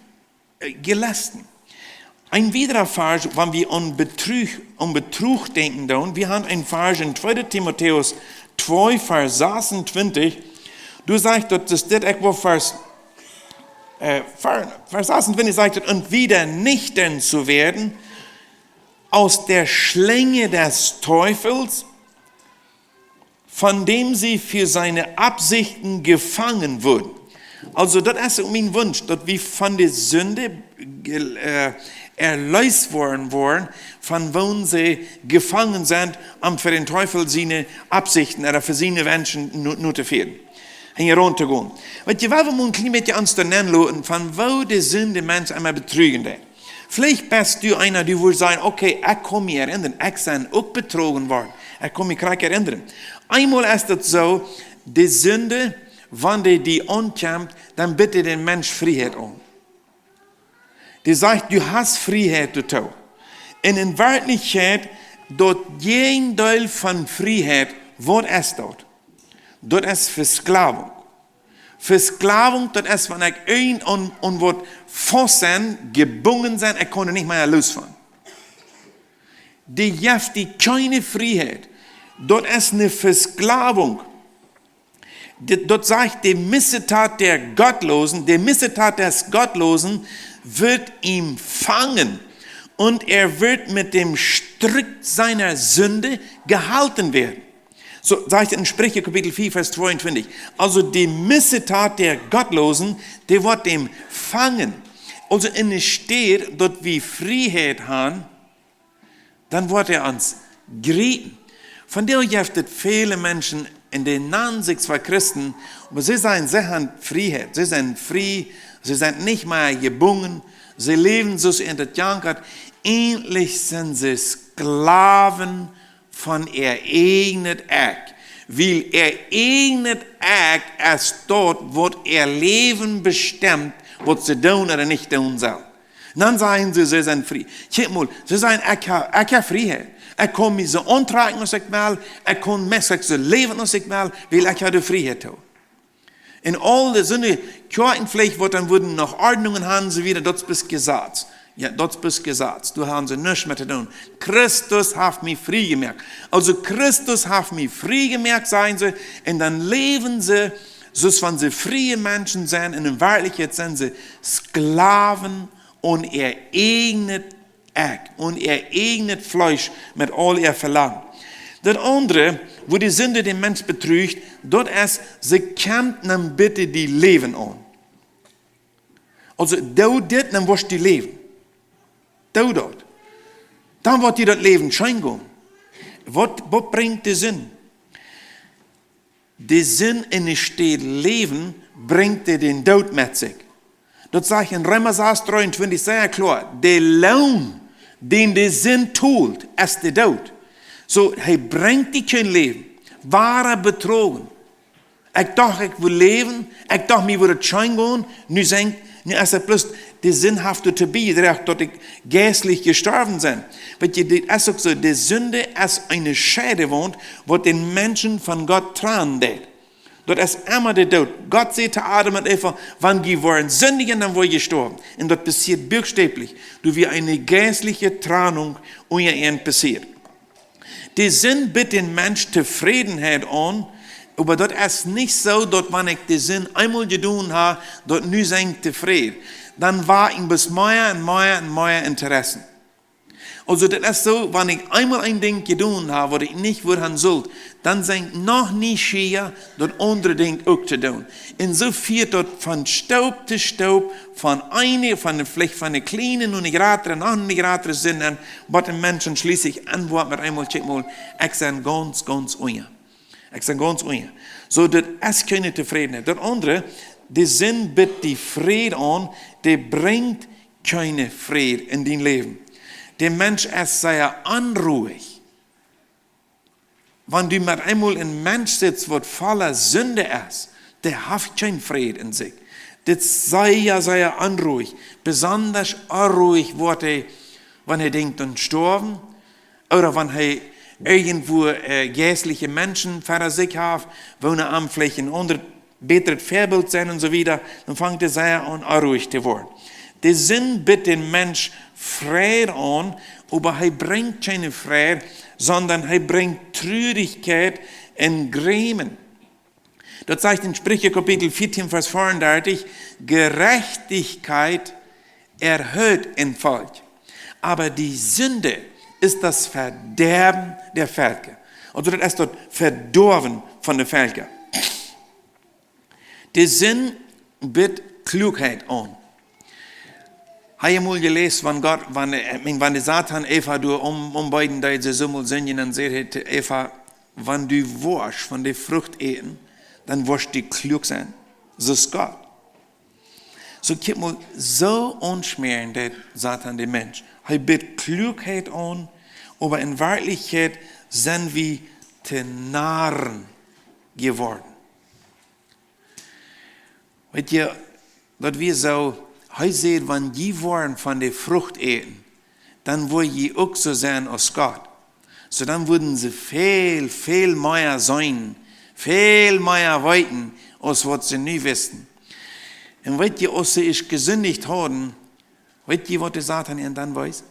äh, jelesten. Een wieda Varsch, wan wie aun Betrug, aun Betrug denkjen doonen, wie haben een Varsch en tweede Timotäus twee, Varsch sasuntwintich. Doa sajcht daut, daut dit, ekj well Varsch, äh, Varsch, Varsch sasuntwintich sajcht daut: „Und wieder nüchtern zu werden aus der Schlinge des Teufels, von dem sie für seine Absichten gefangen wurden.“ Also, daut es uk mien Wunsch, daut wie von de Sind, äh, erleest woaren, woaren, von woo see jefangen sent, om fa dän Teufel siene Aufsichten ooda fa siene Wenschen nu-, nu to fieren. En hia rund to gonen. Weet jie, wie wellen mol een kjlien bät ons doa nenloten, von woo de Sind de Mensch emma betrügen deit. Veleicht best du eena, dee wudd sajen: „Okay, ekj kaun mie erinnren, ekj sie uk betrogen worden. Ekj kaun mie krakjt erinnren.“ Eemol es daut soo, de Sind, wan dee die aunkjemt, dan biedt dee dän Mensch Frieheit aun. Dee sajcht: „Du hast Frieheit doatoo.“ Un en Werkjlichkjeit, daut Jäajendeel von Frieheit, waut es daut? Daut es Vesklavunk. Vesklavunk, daut es, wan ekj irjent aun, aun waut faust sie, jebungen sie, ekj kaun doa nich mea loos von. Dee jeft die kjeene Frieheit. Daut es eene Vesklavunk. Dit, daut sajcht: „Die Missetat der Gottlosen, die Missetat des Gottlosen wird ihn fangen und er wird mit dem Strick seiner Sünde gehalten werden.“ Soo sajcht et en Spricha Kapitel vea, Varsch tweeuntwintich. Also, die Missetat der Gottlosen, dee woat am fangen. Also, enne Städ daut wie Frieheit haben, dan woat hee ons jriepen. Vondoag jeft et väle Menschen, un dee nanen sikj zwar Christen, oba see sajen, see haben Frieheit, see sent frie, see sent nich mea jebungen, see läwen soo aus en daut jankat. Eejentlich sent see Sklaven von äa ieejnet Ekj. Wiel äa ieejnet Ekj es daut, waut äa Läwen bestemt, waut see doonen ooda nich doonen sellen. Dan sajen see, see sent frie. Kjikj mol, see sajen: „Ekj hab, ekj hab Frieheit. Ekj kaun mie soo auntrakjen aus ekj well. Ekj kaun mie soo läwen aus ekj well, wiel ekj hab de Frieheit too.“ Un aul de Sind, Kjoakjen veleicht, waut dan wudden noch Ordnungen haben, soo wieda, daut es bloos Jesaz. Jo, daut es bloos Jesaz. Doa haben see nuscht met to doonen. „Christus haft mie frie jemoakt.“ Also, „Christus haft mie frie jemoakt“, sajen see, un dan läwen see, soo aus wan see frie Menschen sent, un en Werkjlichkjeit sent see Sklaven aun äa ieejnet Ekj, aun äa ieejnet Fleesch met aul äa Velangen. Daut aundre, woo de Sind dän Mensch betrücht, daut es, see kjemt dan biedt die Läwen aun. Also, doo dit, dan woascht du läwen. Doo daut. Dan woat die daut Läwen scheen gonen. Waut, waut brinjt de Sind? De Sind, enne Städ läwen, brinjt dee dän Doot met sikj. Daut sajcht en Reema sas dreeuntwintich sea kloa: „De Loon, dän de Sind tolt, es de Doot.“ Soo, hee brinjt die kjeen Läwen. Woa betrogen. Ekj docht, ekj wudd läwen, ekj docht, mie wudd et scheen gonen, nu sie ekj, nu es et bloos, de Sind haft doatoo biejedroagen, daut ekj jeistlich jestorwen sie. Weet jie, dit es uk soo, de Sind es eene Scheidewaunt, waut dän Menschen von Gott trannen deit. Daut es emma de Doot. Gott säd to Adam un Eva: „Wan jie woaren sindjen, dan woa jie stoawen.“ Un daut passieet buakstäblich. Doa wia eene jeistliche Trannunk unja an passieet. De Sind biedt dän Mensch Tofrädenheit aun, oba daut es nich soo, daut wan ekj de Sind eemol jedonen hab, daut nu sie ekj tofräd. Dan woa ekj bloos mea un mea un mea Interessen. Also, daut es soo, wan ekj eemol een Dinkj jedonen hab, waut ekj nich wudd haben sullt, dan sie ekj noch nich schia, daut aundre Dinkj uk to doonen. Un soo fieet daut von Stoop to Stoop, von eene, von de, veleicht von de kjliene no de jratre, no de jratre Sind, un waut de Mensch schlieslich aunwoat met eemol: „Kjikj mol, ekj sie gaunz, gaunz unja. Ekj sie gaunz unja.“ Soo, daut es kjeene Tofrädenheit. Daut aundre, de Sind biedt die Fräd aun, dee brinjt kjeene Fräd en dien Läwen. De Mensch es sea onruhich. Wan du met eemol een Mensch sitst, waut voll Sind es, dee haft kjeen Fräd en sikj. Dit es sea, sea onruhich. Besonda onruhich woat hee, wan hee denkjt aun stoawen, ooda wan hee irjentwua, äh, jeistliche Menschen ver sikj haft, woo hee am veleicht een aundret, bätret Väabilt sent un soo wieda, dan fangt hee sea aun onruhich to woaren. De Sind biedt dän Mensch Fräd aun, oba hee brinjt kjeene Fräd, sonda hee brinjt Trurichkjeit un Grämen. Daut sajcht en Spricha Kapitel vieetieen, Varsch veeaundartich: Gerechtigkeit erhöht ein Volk, aber die Sünde ist das Verderben der Völker. Aulsoo daut es daut Vedoawen von de Velkja. De Sind biedt Kluakheit aun. Hab jie mol jeläst, wan Gott, wan, äh, ekj meen, wan de Satan Eva doa om, ombeiden deed, see sull mol sindjen, dan säd hee to Eva: Wan du woascht von de Frucht äten, dan woascht du kluak sennen, soo aus Gott. Soo, kjikj mol, soo aunschmäaren deit Satan dän Mensch. Hee biedt Kluakheit aun, oba en Werkjlichkjeit sent wie to Narren jeworden. Weet jie, daut wia soo, hee säd: Wan jie woaren von de Frucht äten, dan woa jie uk soo sennen aus Gott. Soo, dan wudden see väl, väl mea seenen, väl mea weeten, aus waut see nu wisten. Un weet jie, aus see ieescht jesindicht hauden, weet jie, waut de Satan an dan wiest?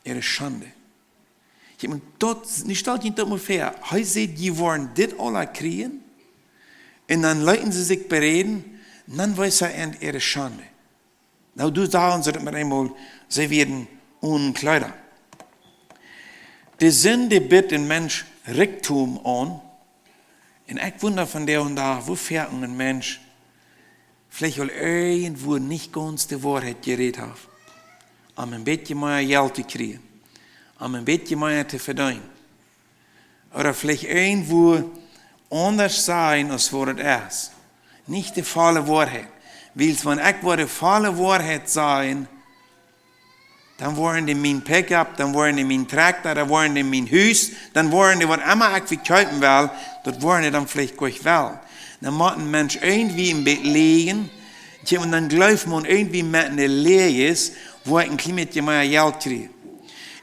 Äare Schande. Ekj meen, daut, nu stalt junt daut mol väa. Hee säd: Jie woaren dit aula kjrieen. Un dan leeten see sikj beräden. Un dan wiest hee an äare Schande. Nu, doa sagen see daut met eemol, see wieren one Kjleeda. De Sind biedt dän Mensch Rikjdom aun. Un ekj wunda von doa aun doa, woo foaken een Mensch veleicht aul irjentwua nich gaunz de Woarheit jerät haft, om een bät mea Jelt to kjrieen, om een bät mea to vedeenen. Ooda veleicht irjentwua aundasch sajen aus waut et es. Nich de volle Woarheit. Wiels wan ekj wudd de volle Woarheit sajen, dan woaren dee mien Pickup, dan woaren dee mien Trakta, dan woaren dee mien Hus, dan woaren dee waut emma ekj vekjeepen well, daut woaren dee dan veleicht goanich wellen. Dan mott een Mensch irjentwua een bät läajen, tja, un dan jleeft maun irjentwua met de Läajes, woo ekj een kjlien bät mea Jelt kjrie.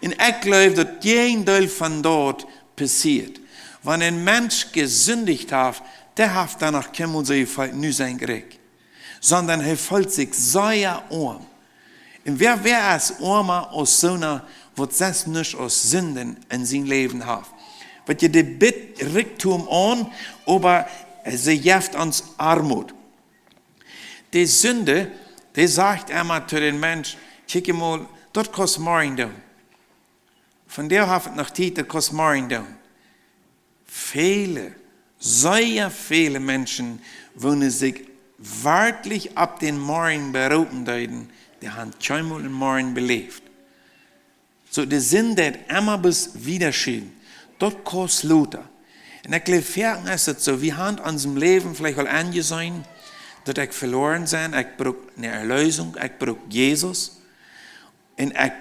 Un ekj jleew, daut Jäajendeel von daut passieet. Wan een Mensch jesindicht haft, dee haft dan noch kjeenmol soo jefeelt, nu sie ekj rikj. Sonda hee feelt sikj sea oam. Un wäa, wäa es oama aus soona, waut sest nuscht aus Sinden en sien Läwen haft? Weet jie, dee biedt Rikjdom aun, oba see jeft ons Oamoot. De Sind, dee sajcht emma to dän Mensch: Kjikj mol, daut kaust morjen doonen. Vondoag haft et noch Tiet, daut kaust morjen doonen. Väle, sea väle Menschen, woone sikj werkjlich opp dän Morjen beroopen deeden, dee han kjeenmol een Morjen beläft. Soo, de Sind deit emma bloos wiedaschiewen. Daut kaust lota. Un ekj jleew, foaken es et soo, wie han en onsem Läwen veleicht aul aunjeseenen, daut ekj veloaren sie, ekj bruck eene Erlösung, ekj bruck Jesus. Un ekj,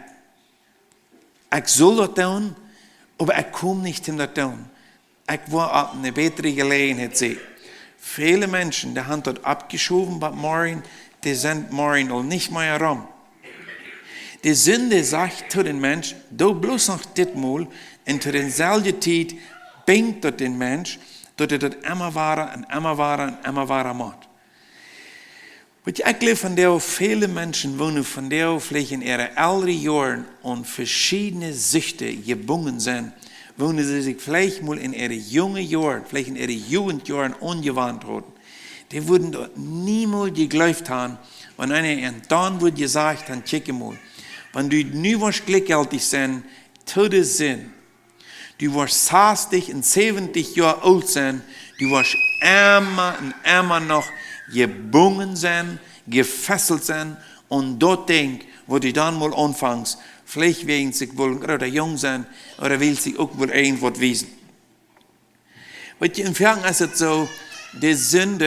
ekj sull daut doonen, oba ekj kom nich om daut doonen. Ekj woa opp eene bätre Jeläajenheit seenen. Väle Menschen, dee han daut oppjeschowen bat morjen, dee sent morjen aul nich mea rom. De Sind sajcht to dän Mensch: Doo bloos noch dit mol, un to deeselwje Tiet binjt daut dän Mensch, daut hee daut emma wada un emma wada un emma wada mott. Weet jie, ekj jleew, vondoag väle Menschen woone vondoag veleicht en äare elre Joaren aun veschiedne Sichte jebungen sent, woone see sikj veleicht mol en äare junge Joaren, veleicht en äare Jugendjoaren aunjewant hauden. Dee wudden daut niemols jejleeft han, wan eena an dan wudd jesajcht han: Kjikj mol, wan du nu woascht jlikjjeltich sennen to de Sind, du woascht sastich un säwentich Joa oolt sennen, du woascht emma un emma noch jebungen sennen, jefesselt sennen, un daut Dinkj, waut du dan mol aunfangst, veleicht wäajens ekj well een groota Jung sennen, ooda wiels ekj uk well irjentwaut wiesen. Weet jie, en foaken es et soo, de Sind,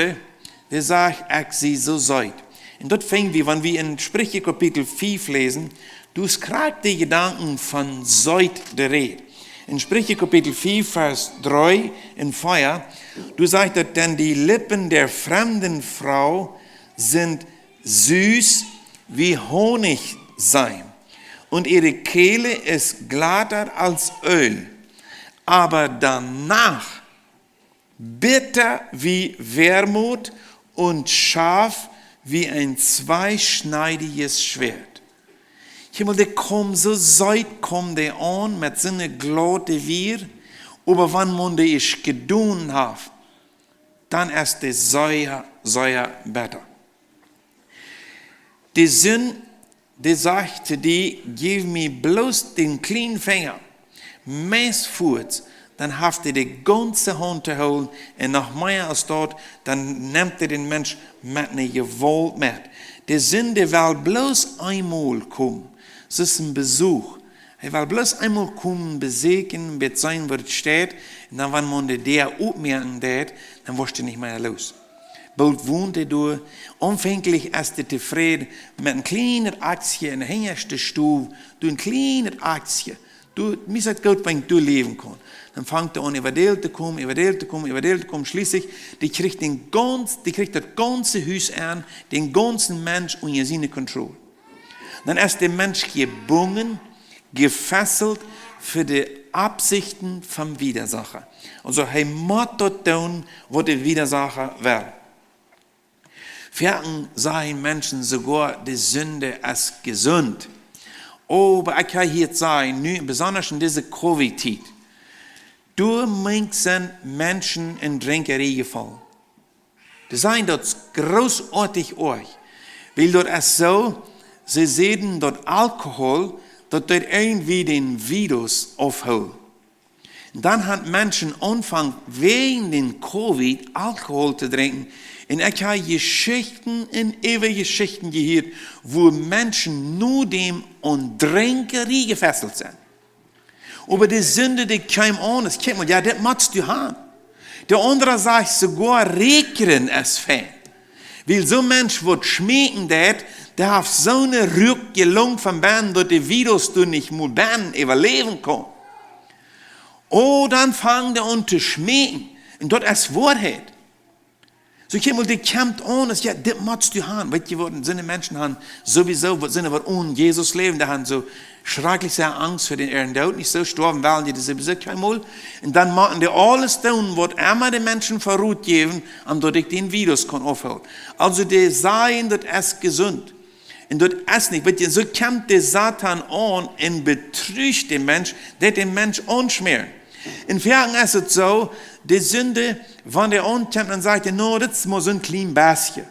dee sajcht: Ekj sie soo seet. Un daut finj wie, wan wie en Spricha Kapitel fief läsen, doa es krakjt de Jedanken von seet de Räd. En Spricha Kapitel fief, Varsch dree un vea, doa sajcht et: Denn die Lippen der fremden Frau sind süß wie Honigseim, und ihre Kehle ist glatter als Öl, aber danach bitter wie Wermut und scharf Wie een zweischneidiget Schwert. Himmel, dee kjemt soo seet, kjemt dee aun met soone glaute Wieed, oba wan maun dee es jedonen haft, dan es dee sea, sea betta. De Sind, dee sajcht to die: Jeff mie bloos dän kjlienen Finja, meist fuaz, dan haft dee de gaunze Haunt to hoolen, un noch mea aus daut, dan nemt dee dän Mensch met ne Jewault met. De Sind, dee well bloos eemol komen, soo aus een Besuch. Hee well bloos eemol komen, beseakjen, bät seenen, woo daut steit, un dan, wan maun de Däa opmoaken deit, dan woascht du nich mea loos. Boolt wont dee doa. Aunfänglich es dee tofräd met een kjlienet Akjsje enne hinjaschte Stow, doa een kjlienet Akjsje. Doa, mie es daut goot, wan ekj doa läwen kaun. Dan fangt dee aun, äwadäl to komen, äwadäl to komen, äwadäl to komen. Schlieslich, dee kjricht dän gaunz-, dee kjricht daut gaunze Hus aun, dän gaunzen Mensch unja siene Kontroll. Dan es de Mensch jebungen, jefesselt fa de Aufsichten vom Widersacher. Aulsoo, hee mott daut doonen, waut de Widersacher well. Foaken sajen Menschen soogoa, de Sind es jesunt. Oba ekj hab hia to sajen, nu, besonda en dise Covid-Tiet, doa mank sent Menschen en Drinkjerie jefollen. Dee sajen daut großartig oajch. Wiels daut es soo, see säden daut Alkohol, daut deed irjentwoo dän Virus aufhoolen. Dan haben Menschen aunjefongen, wäajen dän Covid Alkohol to drinkjen. Un ekj hab Jeschichten un äwa Jeschichten jehieet, woo Menschen no däm aun Drinkjerie jefesselt sent. Oba de Sind, dee kjeem aun, es, kjikj mol, jo, dit motst du han. De aundra sajcht soogoa, Räakjren es fein. Wiels soon Mensch, waut schmeaken deit, dee haft soone Ruak jelungen von bennen, daut de Virus doa nich mea bennen äwaläwen kaun. Oh, dan fangen dee aun to schmeaken. Un daut es Woarheit. Soo, kjikj mol, dee kjemt aun, es, jo, dit motst du han. Weetst du waut, soone Menschen han sowieso, waut sent, waut onen Jesus läwen, dee han soo schrakjlich sea Angst fa dän äaren Doot, nich soo? Stoawen wellen dee sowieso kjeenmol. Un dan motten dee aules doonen, waut emma de Menschen fa Rot jäwen, om daut ekj dän Virus kaun aufhoolen. Aulsoo, dee sajen, daut es jesunt. Un daut es nich, weetst du, soo kjemt de Soton aun un betrücht dän Mensch, deit dän Mensch aunschmäaren. Un foaken es et soo, de Sind, wan dee aunkjemt, dan sajcht dee, no, dit es mau soon kjlien bät.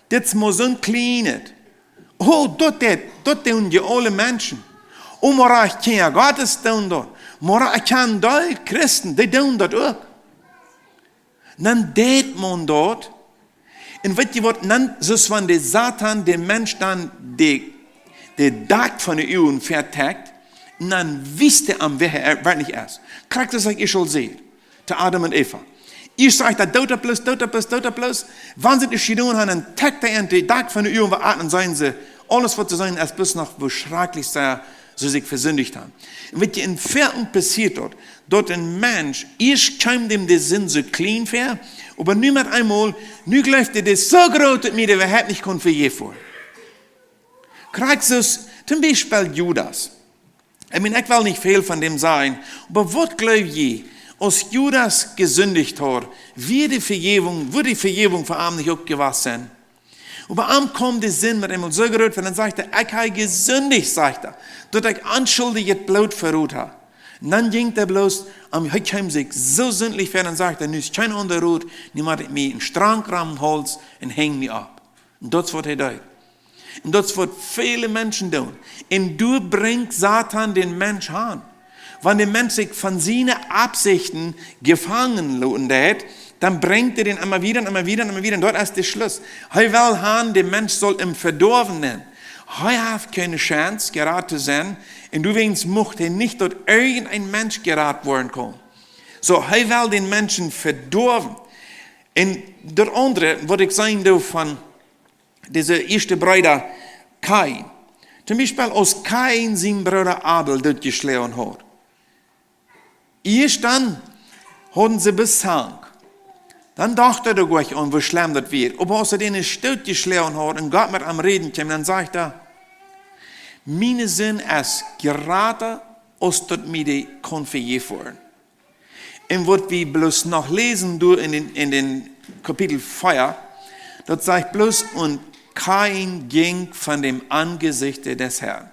Dit es mau soon kjlienet. Oh, daut deit, daut doonen je aule Menschen. Oh, mau ekj kjan jo Gott es doonen daut. Mau ekj kjan dee Christen, dee doonen daut uk. Dan deit maun daut. Un weetst du waut, dan, soo aus wan de Soton dän Mensch dan de, de Dakj von de Uagen vetäakt, un dan wiest hee am, wäa hee werkjlich es. Krakjt soo aus ekj aul säd, to Adam un Eva. Ieescht sajcht hee, doot daut bloos, doot daut bloos, doot daut bloos. Wan see daut jedonen haben, dan täakt hee an de Dakj von de Uagen, waut aun, un seenen see, aules waut see seenen, es bloos noch, woo schrakjlich see soo sikj vesindicht haben. Un weetst du, en foaken passieet daut, daut een Mensch, ieescht kjeem däm de Sind soo kjlien väa, oba nu met eemol, nu jleeft hee, daut es soo groot, daut mie daut äwahaupt nich kaun vejäft woaren. Krakjt soo aus, toom Biespel Judas. Ekj meen, ekj well nich väl von däm sajen, oba waut jleew jie, aus Judas jesindicht haud, wia de Vejäwunk, wudd de Vejäwunk fa am nich uk jewast sennen? Oba am kjeem de Sind met eemol soo groot väa, dan sajcht hee, ekj hab jesindicht, sajcht hee, daut ekj onschuldjet Bloot verot hab. Un dan jinkj hee bloos, am, hee kjeem sikj soo sindlich väa, dan sajcht hee, nu es kjeen aundra Rot, nu mott ekj mie een Strank rom dän Hauls un henj mie opp. Un daut es waut hee deed. Un daut es waut väle Menschen doonen. Un doa brinjt Soton dän Mensch han. Wan de Mensch sikj von siene Aufsichten jefangen loten deit, dan brinjt hee dän emma wada un emma wada un emma wada. Un daut es de Schluss. Hee well han, de Mensch saul em Vedoawen sennen. Hee haft kjeene Chance, jerat to sennen. Un doawäajen mucht hee nich, daut irjent een Mensch jerat woaren kaun. Soo, hee well dän Menschen vedoawen. Un daut aundre, waut ekj sajen doo von dise ieeschte Breeda Kain. Toom Biespel, aus Kain sienen Brooda Abel dootjeschloagen haud. Ieescht dan hauden see Bezank. Dan docht hee doa goanich aun, woo schlemm daut wia. Oba aus hee dän dootjeschloagen haud un Gott met am räden kjeem, dan sajcht hee, miene Sind es jrata, aus daut mie dee kaun vejäft woaren. Un waut wie bloos noch läsen doonen en dän, en dän Kapitel vea, daut sajcht bloos, un Kain jinkj von dem Aunjesechte des Herrn.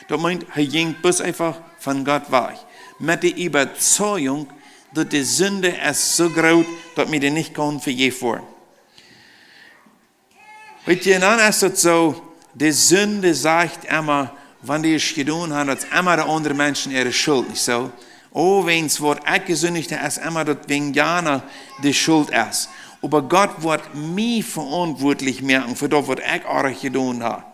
Daut meent, hee jinkj bloos eefach von Gott wajch. Met de Äwazeigung, daut de Sind es soo groot, daut mie dee nich kaun vejäft woaren. Weetst, un dan es daut soo, de Sind sajcht emma, wan dee es jedonen haft, daut es emma de aundre Menschen äare Schult, nich soo? Oh, wäajens waut ekj jesindicht hab, es emma daut wäajen jana de Schult es. Oba Gott woat mie veauntwuatlich moaken fa daut, waut ekj oajch jedonen hab.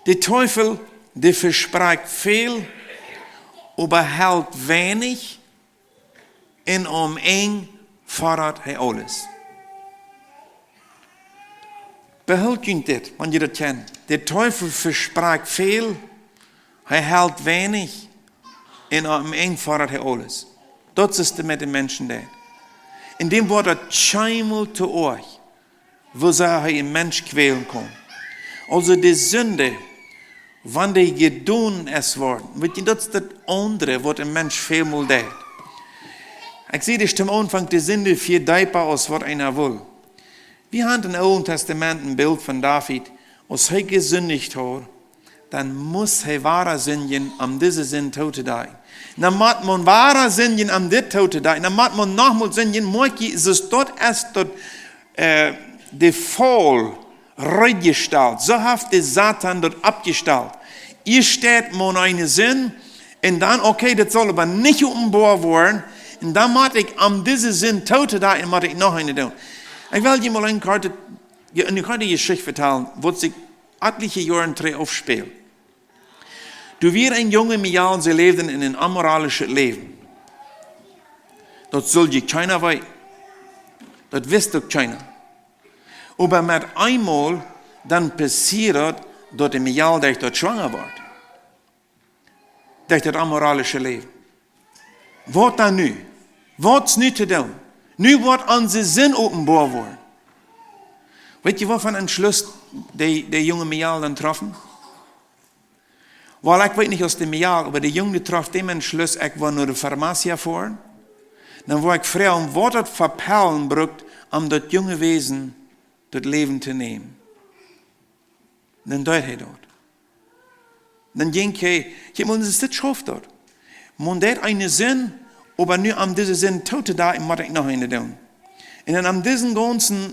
De Teufel, dee vesprakjt väl, oba helt weinich, un aum Enj fodat hee aules. Beholt junt dit, wan jie daut kjennen. De Teufel vesprakjt väl, hee helt weinich, un aum Enj fodat hee aules. Daut es de met de Menschen deit. Un däm woat daut kjeenmol to oajch, woo sea hee een Mensch kwälen kaun. Aulsoo de Sind, wan dee jedonen es worden, weetst, daut es daut aundre, waut een Mensch välmol deit. Ekj säd daut aum Aunfank, de Sind fieet deepa aus waut eena well. Wie haben em Oolen Tastament een Bilt von David, aus hee jesindicht haud, dan must hee wada sindjen, om dise Sind tootodakjen. Dan mott maun wada sindjen, om dit tootodakjen. Dan mott maun nochmol sindjen, moakj jie, soo daut es daut, äh, de Faul reed jestalt. Soo haft de Satan daut oppjestalt. Ieescht steit maun eene Sind, un dan, okay, daut saul oba nich openboa woaren. Un dan mott ekj, om dise Sind tootodakjen, mott ekj noch eene doonen. Ekj well junt mol eene korte, eene korte Jeschicht vetalen, waut sikj atelje Joaren trigj aufspält. Doa wia een junga Mejal, see läwden en een amoralischet Läwen. Daut sull je kjeena weeten. Daut wist uk kjeena. Oba met eemol, dan passieet daut, daut de Mejal derch daut schwanga woat. Derch daut amoralische Läwen. Waut dan nu? Waut es nu to doonen? Nu woat onse Sind openboa woaren. Weetst, waut fa een Entschluss de, de junga Mejal dan troffen? Well, ekj weet nich aus de Mejal, oba de Jung, dee troff dän Entschluss, ekj woa no de Farmacia foaren. Dan woa ekj froagen, waut daut fa Pellen brukt, om daut junge Wesen daut Läwen to nämen. Dan deed hee daut. Dan jinkj hee, kjikj mol, daut es dit, schauft daut. Maun deed eene Sind, oba nu om dise Sind tootodakjen, mott ekj noch eene doonen. Un dan om disen gaunzen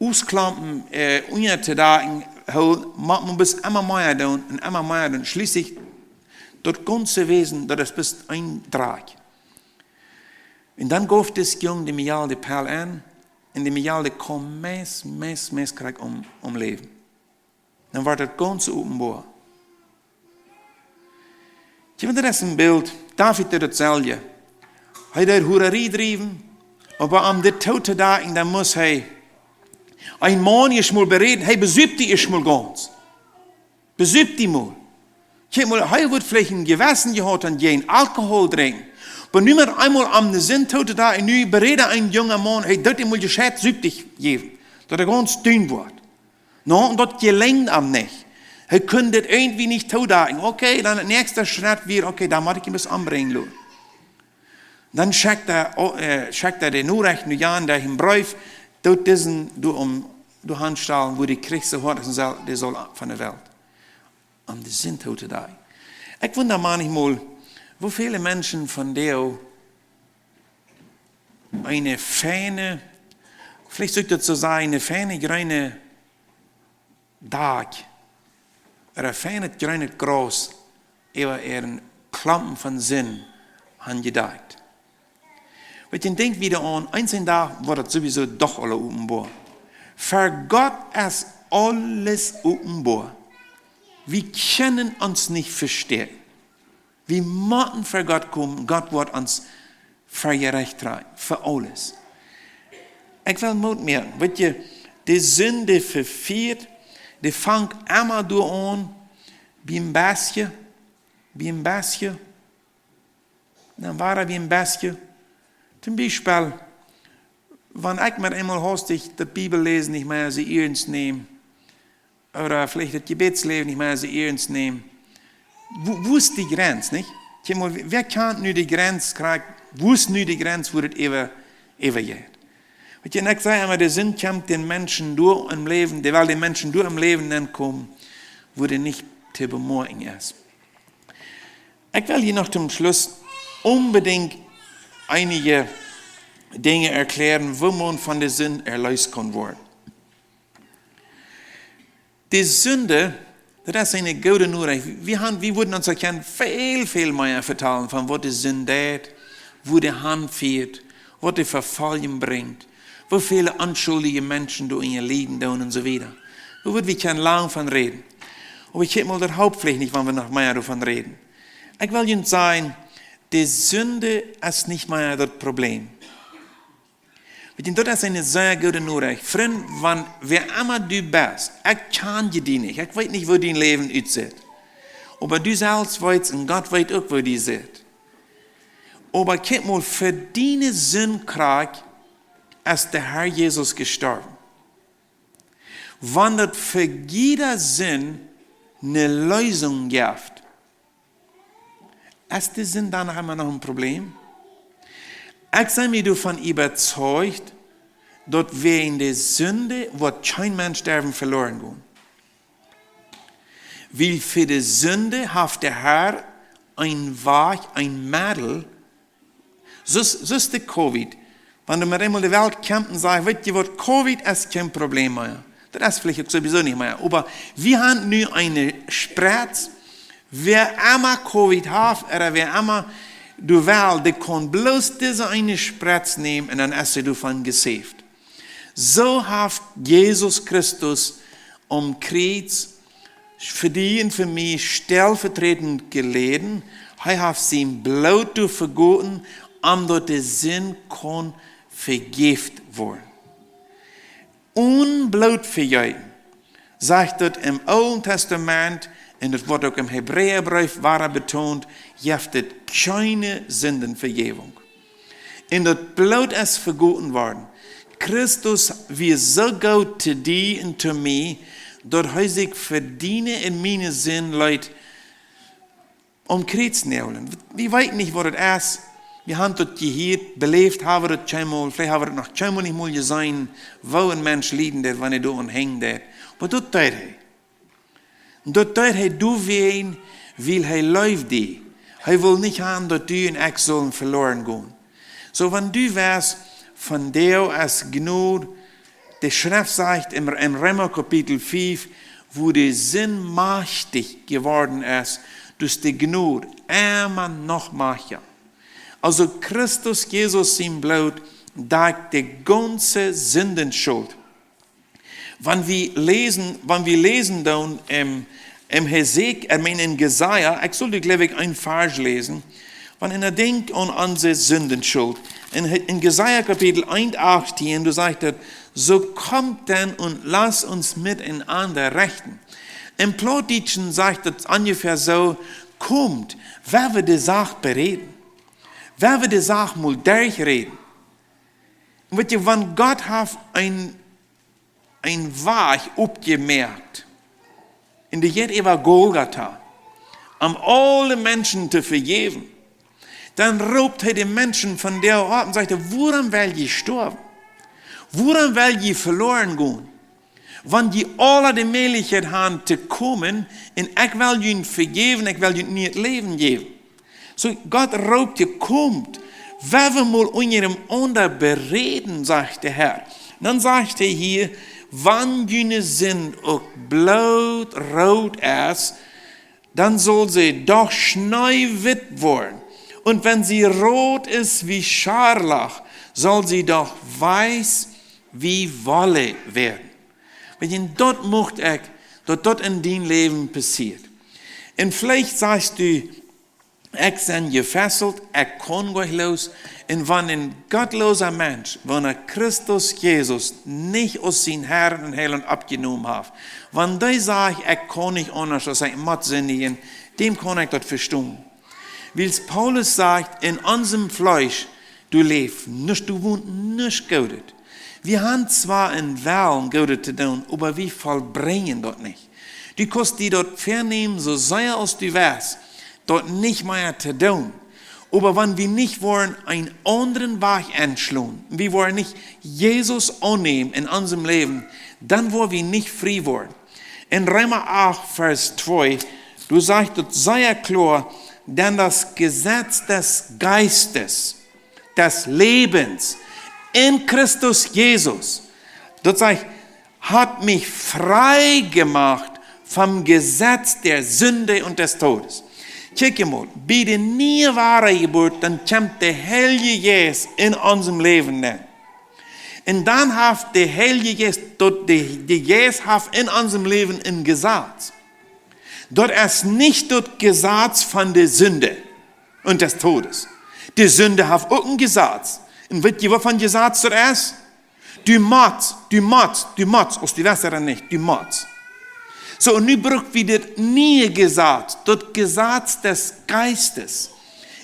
Utklompen, äh, unjatodakjen, hee mott maun bloos emma mea doonen un emma mea doonen. Schlieslich, daut gaunze Wesen, daut es bloos een Droap. Un dan jeef dis Jung däm Mejal de Pell aun, un de Mejal, dee kjeem meist, meist, meist krakjt om, om Läwen. Dan woat daut gaunz openboa. Kjikj, daut es een Bilt. David deed daut selfst. Hee deed Hurarie driewen, oba om dit tootodakjen, dan must hee een Maun ieescht mol beräden, hee besuap dee ieescht mol gaunz. Besuap dee mol. Kjikj mol, hee woat veleicht een Jewessen jehaut aun jäajen Alkohol drinkjen. Oba nu met eemol om de Sind tootodakjen, un nu beräd een junga Maun, hee deed am mol jescheit Suap jäwen, daut hee gaunz dun woat. No, un daut jelenjd am nich. Hee kunn dit irjentwie nich toodakjen. Okay, dan de näakjste Schrett wia, okay, dan mott ekj am bloos ombrinjen loten. Dan schekjt hee, oh, äh, schekjt hee de Norecht no Jan, dee een Breef, daut disen doa om, doa aunstalen, woo dee kjricht soo hoat aus hee saul, dee saul von de Welt. Om de Sind tootodakjen. Ekj wunda maunchmol, woo väle Menschen von dee eene feine, veleicht sull ekj daut soo sajen, eene feine jreene Dakj, ooda feinet jreenet Graus, äwa äaren Klompen von Sind han jedakjt. Weetst, ekj denkj wada aun, eenen Dach woat daut sowieso doch aula openboa. Fa Gott es aules openboa. Wie kjennen ons nich vestäakjen. Wie motten ver Gott komen, Gott woat ons ver Jerecht dreihen, fa aules. Ekj well Moot moaken, weetst, de Sind, dee vefieet, dee fangt emma doa aun, biem bestje, biem bestje, dan wada biem bestje. Toom Biespel, wan ekj mau eemol hastich de Bibel läsen nich mea soo iernst näm, ooda veleicht daut Jebädsläwen nich mea soo iernst näm. Woo, woo es dee Jrenz, nich? Kjikj mol, wäa kjant nu dee Jrenz krakjt? Woo es nu dee Jrenz, woo daut äwa, äwa jeit? Weet jie, un ekj saj emma, de Sind kjemt dän Menschen doa em Läwen, dee well dän Menschen doa em Läwen nenkomen, wua dee nich to bemoakjen es. Ekj well jie noch toom Schluss onbedinjt eenje Dinja erkjläaren, woo maun von de Sind erleest kaun woaren. De Sind, daut es eene goode Norecht. Wie han, wie wudden ons kjennen väl, väl mea vetalen von waut de Sind deit, wua dee hanfieet, waut dee Vefoljunk brinjt, woo väle onschuldje Menschen doa en lieden doonen un soo wieda. Doa wudden wie kjennen lang von räden. Oba ekj hab mol daut Haupt veleicht nich, wan wie noch mea doavon räden. Ekj well junt sajen, de Sind es nich mea daut Problem. Weet jie, daut es eene sea goode Norecht. Frint, wan wäa emma du best, ekj kjan die nich, ekj weet nich, woo dien Läwen utsitt. Oba du selfst weetst un Gott weet uk, woo dee sitt. Oba kjikj mol, fa diene Sind krakjt es de Herr Jesus jestorwen. Wan daut fa jiede Sind ne Leesunk jeft, es de Sind dan noch emma noch een Problem? Ekj sie mie doavon äwazeicht, daut wäajen de Sind woat kjeen Mensch derwen veloaren gonen. Wiels fa de Sind haft de Herr een Wajch, een Meddel, soo aus, soo aus de Covid. Wan du met eemol de Welt kjemst un sajchst, weet jie waut, Covid es kjeen Problem mea. Daut es veleicht uk sowieso nich mea. Oba wie han nu eene Spretz, wäa emma Covid haft, ooda wäa emma du west, dee kaun bloos dise eene Spretz nämen un dan es hee doavon jesäft. Soo haft Jesus Christus aum Kjriez fa die un fa mie stellvertretend jeläden. Hee haft sien Bloot doa vegoten, om daut de Sind kunn vejäft woaren. Onen Bloot vejeeten, sajcht daut em Oolen Tastament, un daut woat uk em Hebräabreef wada betont, jeft et kjeene Sindenvejäwunk. Un daut Bloot es vegoten worden. Christus wia soo goot to die un to mie, daut hee sikj fa diene un miene Sind leet aum Kjriez näajlen. Wie weeten nich, waut et es. Wie han daut jehieet, beläft ha wie daut kjeenmol, veleicht ha wie daut noch kjeenmol nich mol jeseenen, woo een Mensch lieden deed, wan hee doa aun henjen deed. Oba daut deed hee. Daut deed hee doawäajen, wiels hee leeft die. Hee well nich han, daut du un ekj sullen veloaren gonen. Soo, wan du west, von die es Jnod, de Schreft sajcht em, em Reema Kapitel fief, woo de Sind machtich jeworden es, daut es de Jnod emma noch machtja. Aulsoo Christus Jesus sien Bloot dakjt de gaunze Sindenschult. Wan wie läsen, wan wie läsen dan em, em Hesekiel, I mean en Jesaja, ekj sull die, jleew ekj, een Varsch läsen, wan eena denkjt aun onse Sindenschult. En, en Jesaja Kapitel eent achtieen, doa sajcht et: „So kommt denn und lasst uns miteinander rechten.“ Em Plautdietschen sajcht et onjefäa soo: „Komt, well wie de Sach beräden. Well wie de Sach mol derchräden.“ Un weet jie, wan Gott haft een, een Wajch opjemoakt, un dee jeit äwa Golgata, om aule Menschen to vejäwen, dan roopt hee de Menschen von doa opp un sajcht: „Wuarom well jie stoawen? Wuarom well jie veloaren gonen? Wan jie aule de Mäajlichkjeit han to komen, un ekj well junt vejäwen, ekj well junt nieet Läwen jäwen.“ Soo, Gott roopt: „Jie, komt, well wie mol unjarenaunda beräden“, sajcht de Herr. Dan sajcht hee hia: „Wan june Sind uk bloot root es, dan saul see doch schneewitt woaren. Und wenn sie rot ist wie Scharlach, soll sie doch weiß wie Wolle werden.“ Weet jie, daut mucht ekj, daut daut en dien Läwen passieet. Un veleicht sajchst du: „Ekj sie jefesselt, ekj kaun nich loos.“ Un wan een gottloosa Mensch, wan hee Christus Jesus nich aus sien Herr un Heilaunt aunjenomen haft, wan dee sajcht: „Ekj kaun nich aundasch aus ekj mott sindjen“, däm kaun ekj daut vestonen. Wiels Paulus sajcht: „En onsem Fleesch, doa läft nuscht, doa wont nuscht Goodet.“ Wie han zwar een Wellen, Goodet to doonen, oba wie vollbrinjen daut nich. Du kaust die daut väanämen, soo sea aus du west, daut nich mea to doonen. Oba wan wie nich woaren eenen aundren Wajch enschlonen, wie woaren nich Jesus aunnämen en onsem Läwen, dan woaren wie nich frie woaren. En Reema acht, Varsch twee, doa sajcht daut sea kloa: „Denn das Gesetz des Geistes, des Lebens in Christus Jesus“, daut sajcht, „hat mich frei gemacht vom Gesetz der Sünde und des Todes.“ Kjikj mol, bie de niee Wadajeburt, dan kjemt de Heilje Jeist en onsem Läwen nenn. Un dan haft de Heilje Jeist, daut de, de Jeist haft en onsem Läwen een Jesaz. Daut es nich daut Jesaz von de Sind und des Todes. De Sind haft uk een Jesaz. Un weet jie, waut fa een Jesaz daut es? Du motst, du motst, du motst, aus du west dan nich, du motst. Soo, un nu bruck wie dit niee Jesaz, daut Jesaz des Geistes.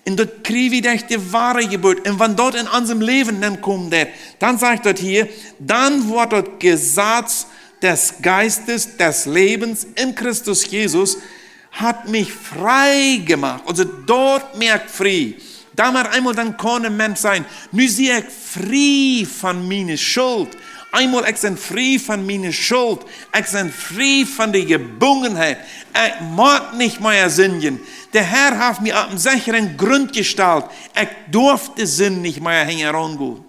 Un daut kjrie wie derch de Wadajeburt. Un wan daut en onsem Läwen nenn komen deit, dan sajcht daut hia, „Dann wird das Gesetz des Geistes des Lebens in Christus Jesus hat mich frei gemacht.“ Aulsoo, daut moakt frie. Doamet eemol dan kaun een Mensch sajen: „Nu sie ekj frie von miene Schult. Eemol, ekj sie frie von miene Schult. Ekj sie frie von de Jebungenheit. Ekj mott nich mea sindjen. De Herr haft mie opp eenen secheren Grunt jestalt. Ekj darf de Sind nich mea hinjaraun gonen.“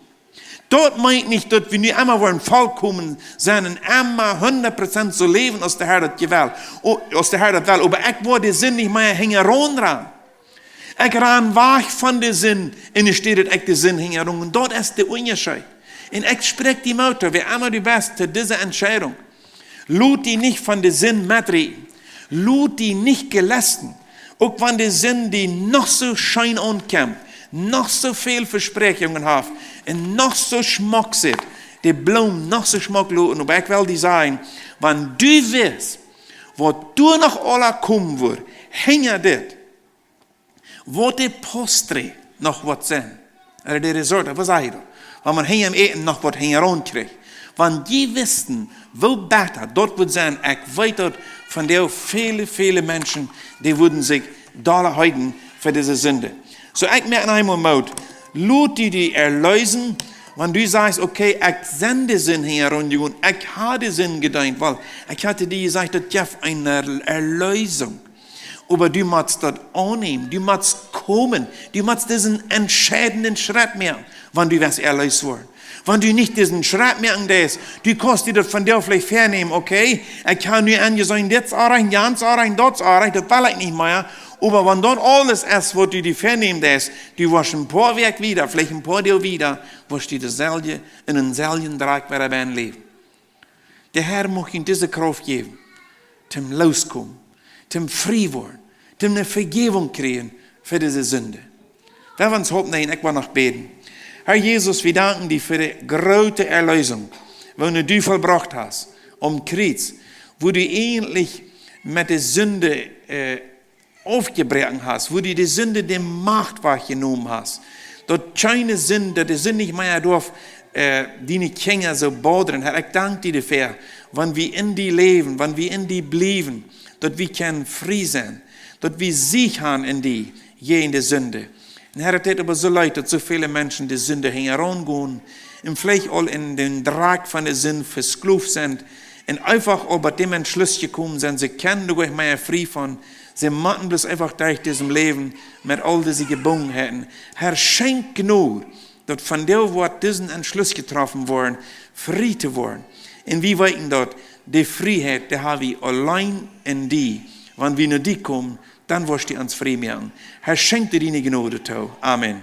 Daut meent nich, daut wie nu emma woaren volkomen sennen un emma hundat Prozent soo läwen, aus de Herr daut well, o-, aus de Herr daut well. Oba ekj woa de Sind nich mea hinjaraun rannen. Ekj ran wajch von de Sind, enne Städ daut ekj de Sind hinjaraun. Un daut es de Unjascheet. Un ekj spräakj die Moot, wäa emma du best, to dise Entscheidunk. Lot die nich von de Sind metrieten. Lot die nich jelesten. Uk wan de Sind die noch soo scheen aunkjemt, noch soo väl Vespräakjungen haft un noch soo schmock sitt, de Bloomen noch soo schmock loten. Oba ekj well die sajen, wan du wist, waut doa noch aules komen woat, hinja dit, waut de postre noch woat sennen. Ooda de Resort, waut saj ekj doa? Wan eena hinjam Äten noch waut hinjaraun kjricht. Wan dee wisten, woo bäta daut wudd sennen, ekj weet daut von de väle, väle Menschen, dee wudden sikj dolla heiden fa dise Sind. Soo, ekj moak eemol Moot. Lot die die erlösen, wan du sajchst: „Okay, ekj sie de Sind hinjaraun jegonen, ekj hab de Sind jedeent, wiels ekj haud die jesajcht, daut jeft eene Erlösung.“ Oba du motst daut aunnämen, du motst komen, du motst disen entscheidenden Schrett moaken, wan du west erlöst woaren. Wan du nich disen Schrett moaken deist, du kaust die daut vondoag veleicht väanämen, okay, ekj hab nu enjeseenen, dit es orrajcht, jant es orrajcht, daut es orrajcht, daut well ekj nich mea. Oba wan daut aules es, waut du die väanämen deist, du woascht een poa Wäakj wieda, veleicht een poa Doag wieda, woascht du deeselwje, en dänselwjen Drock wada bie läwen. De Herr mucht die dise Krauft jäwen, toom loskomen, toom frie woaren, toom eene Vejäwunk kjrieen fa dise Sind. Lot ons oppstonen, ekj well noch bäden. Herr Jesus, wie danken die fa de groote Erlösung, waut du vollbrocht hast, aum Kjriez, wua du eejentlich met de Sind, äh, aufjebroaken hast, wua du de Sind de Macht wajchjenomen hast. Daut kjeene Sind, daut de Sind nich mea darf, äh, diene Kjinja soo bodren. Herr, ekj dank die doafäa, wan wie en die läwen, wan wie en die bliewen, daut wie kjennen frie sennen, daut wie Siech haben en die, jäajen de Sind. Un Herr, et deit oba soo leet, daut soo väle Menschen de Sind hinjaraun gonen un veleicht aul en dän Drock von de Sind vesklooft sent un eefach aul bie dän Entschluss jekomen sent, see kjennen doa nich mea frie von, see motten bloos eefach derch dit Läwen met aul dise Jebungenheiten. Herr, schenkj Jnod, daut vondoag woat disen Entschluss jetroffen woaren, frie to woaren. Un wie weeten daut, de Frieheit, dee hab wie auleen en die. Wan wie no die komen, dan woascht du ons frie moaken. Herr, schenkj du diene Jnod too. Amen.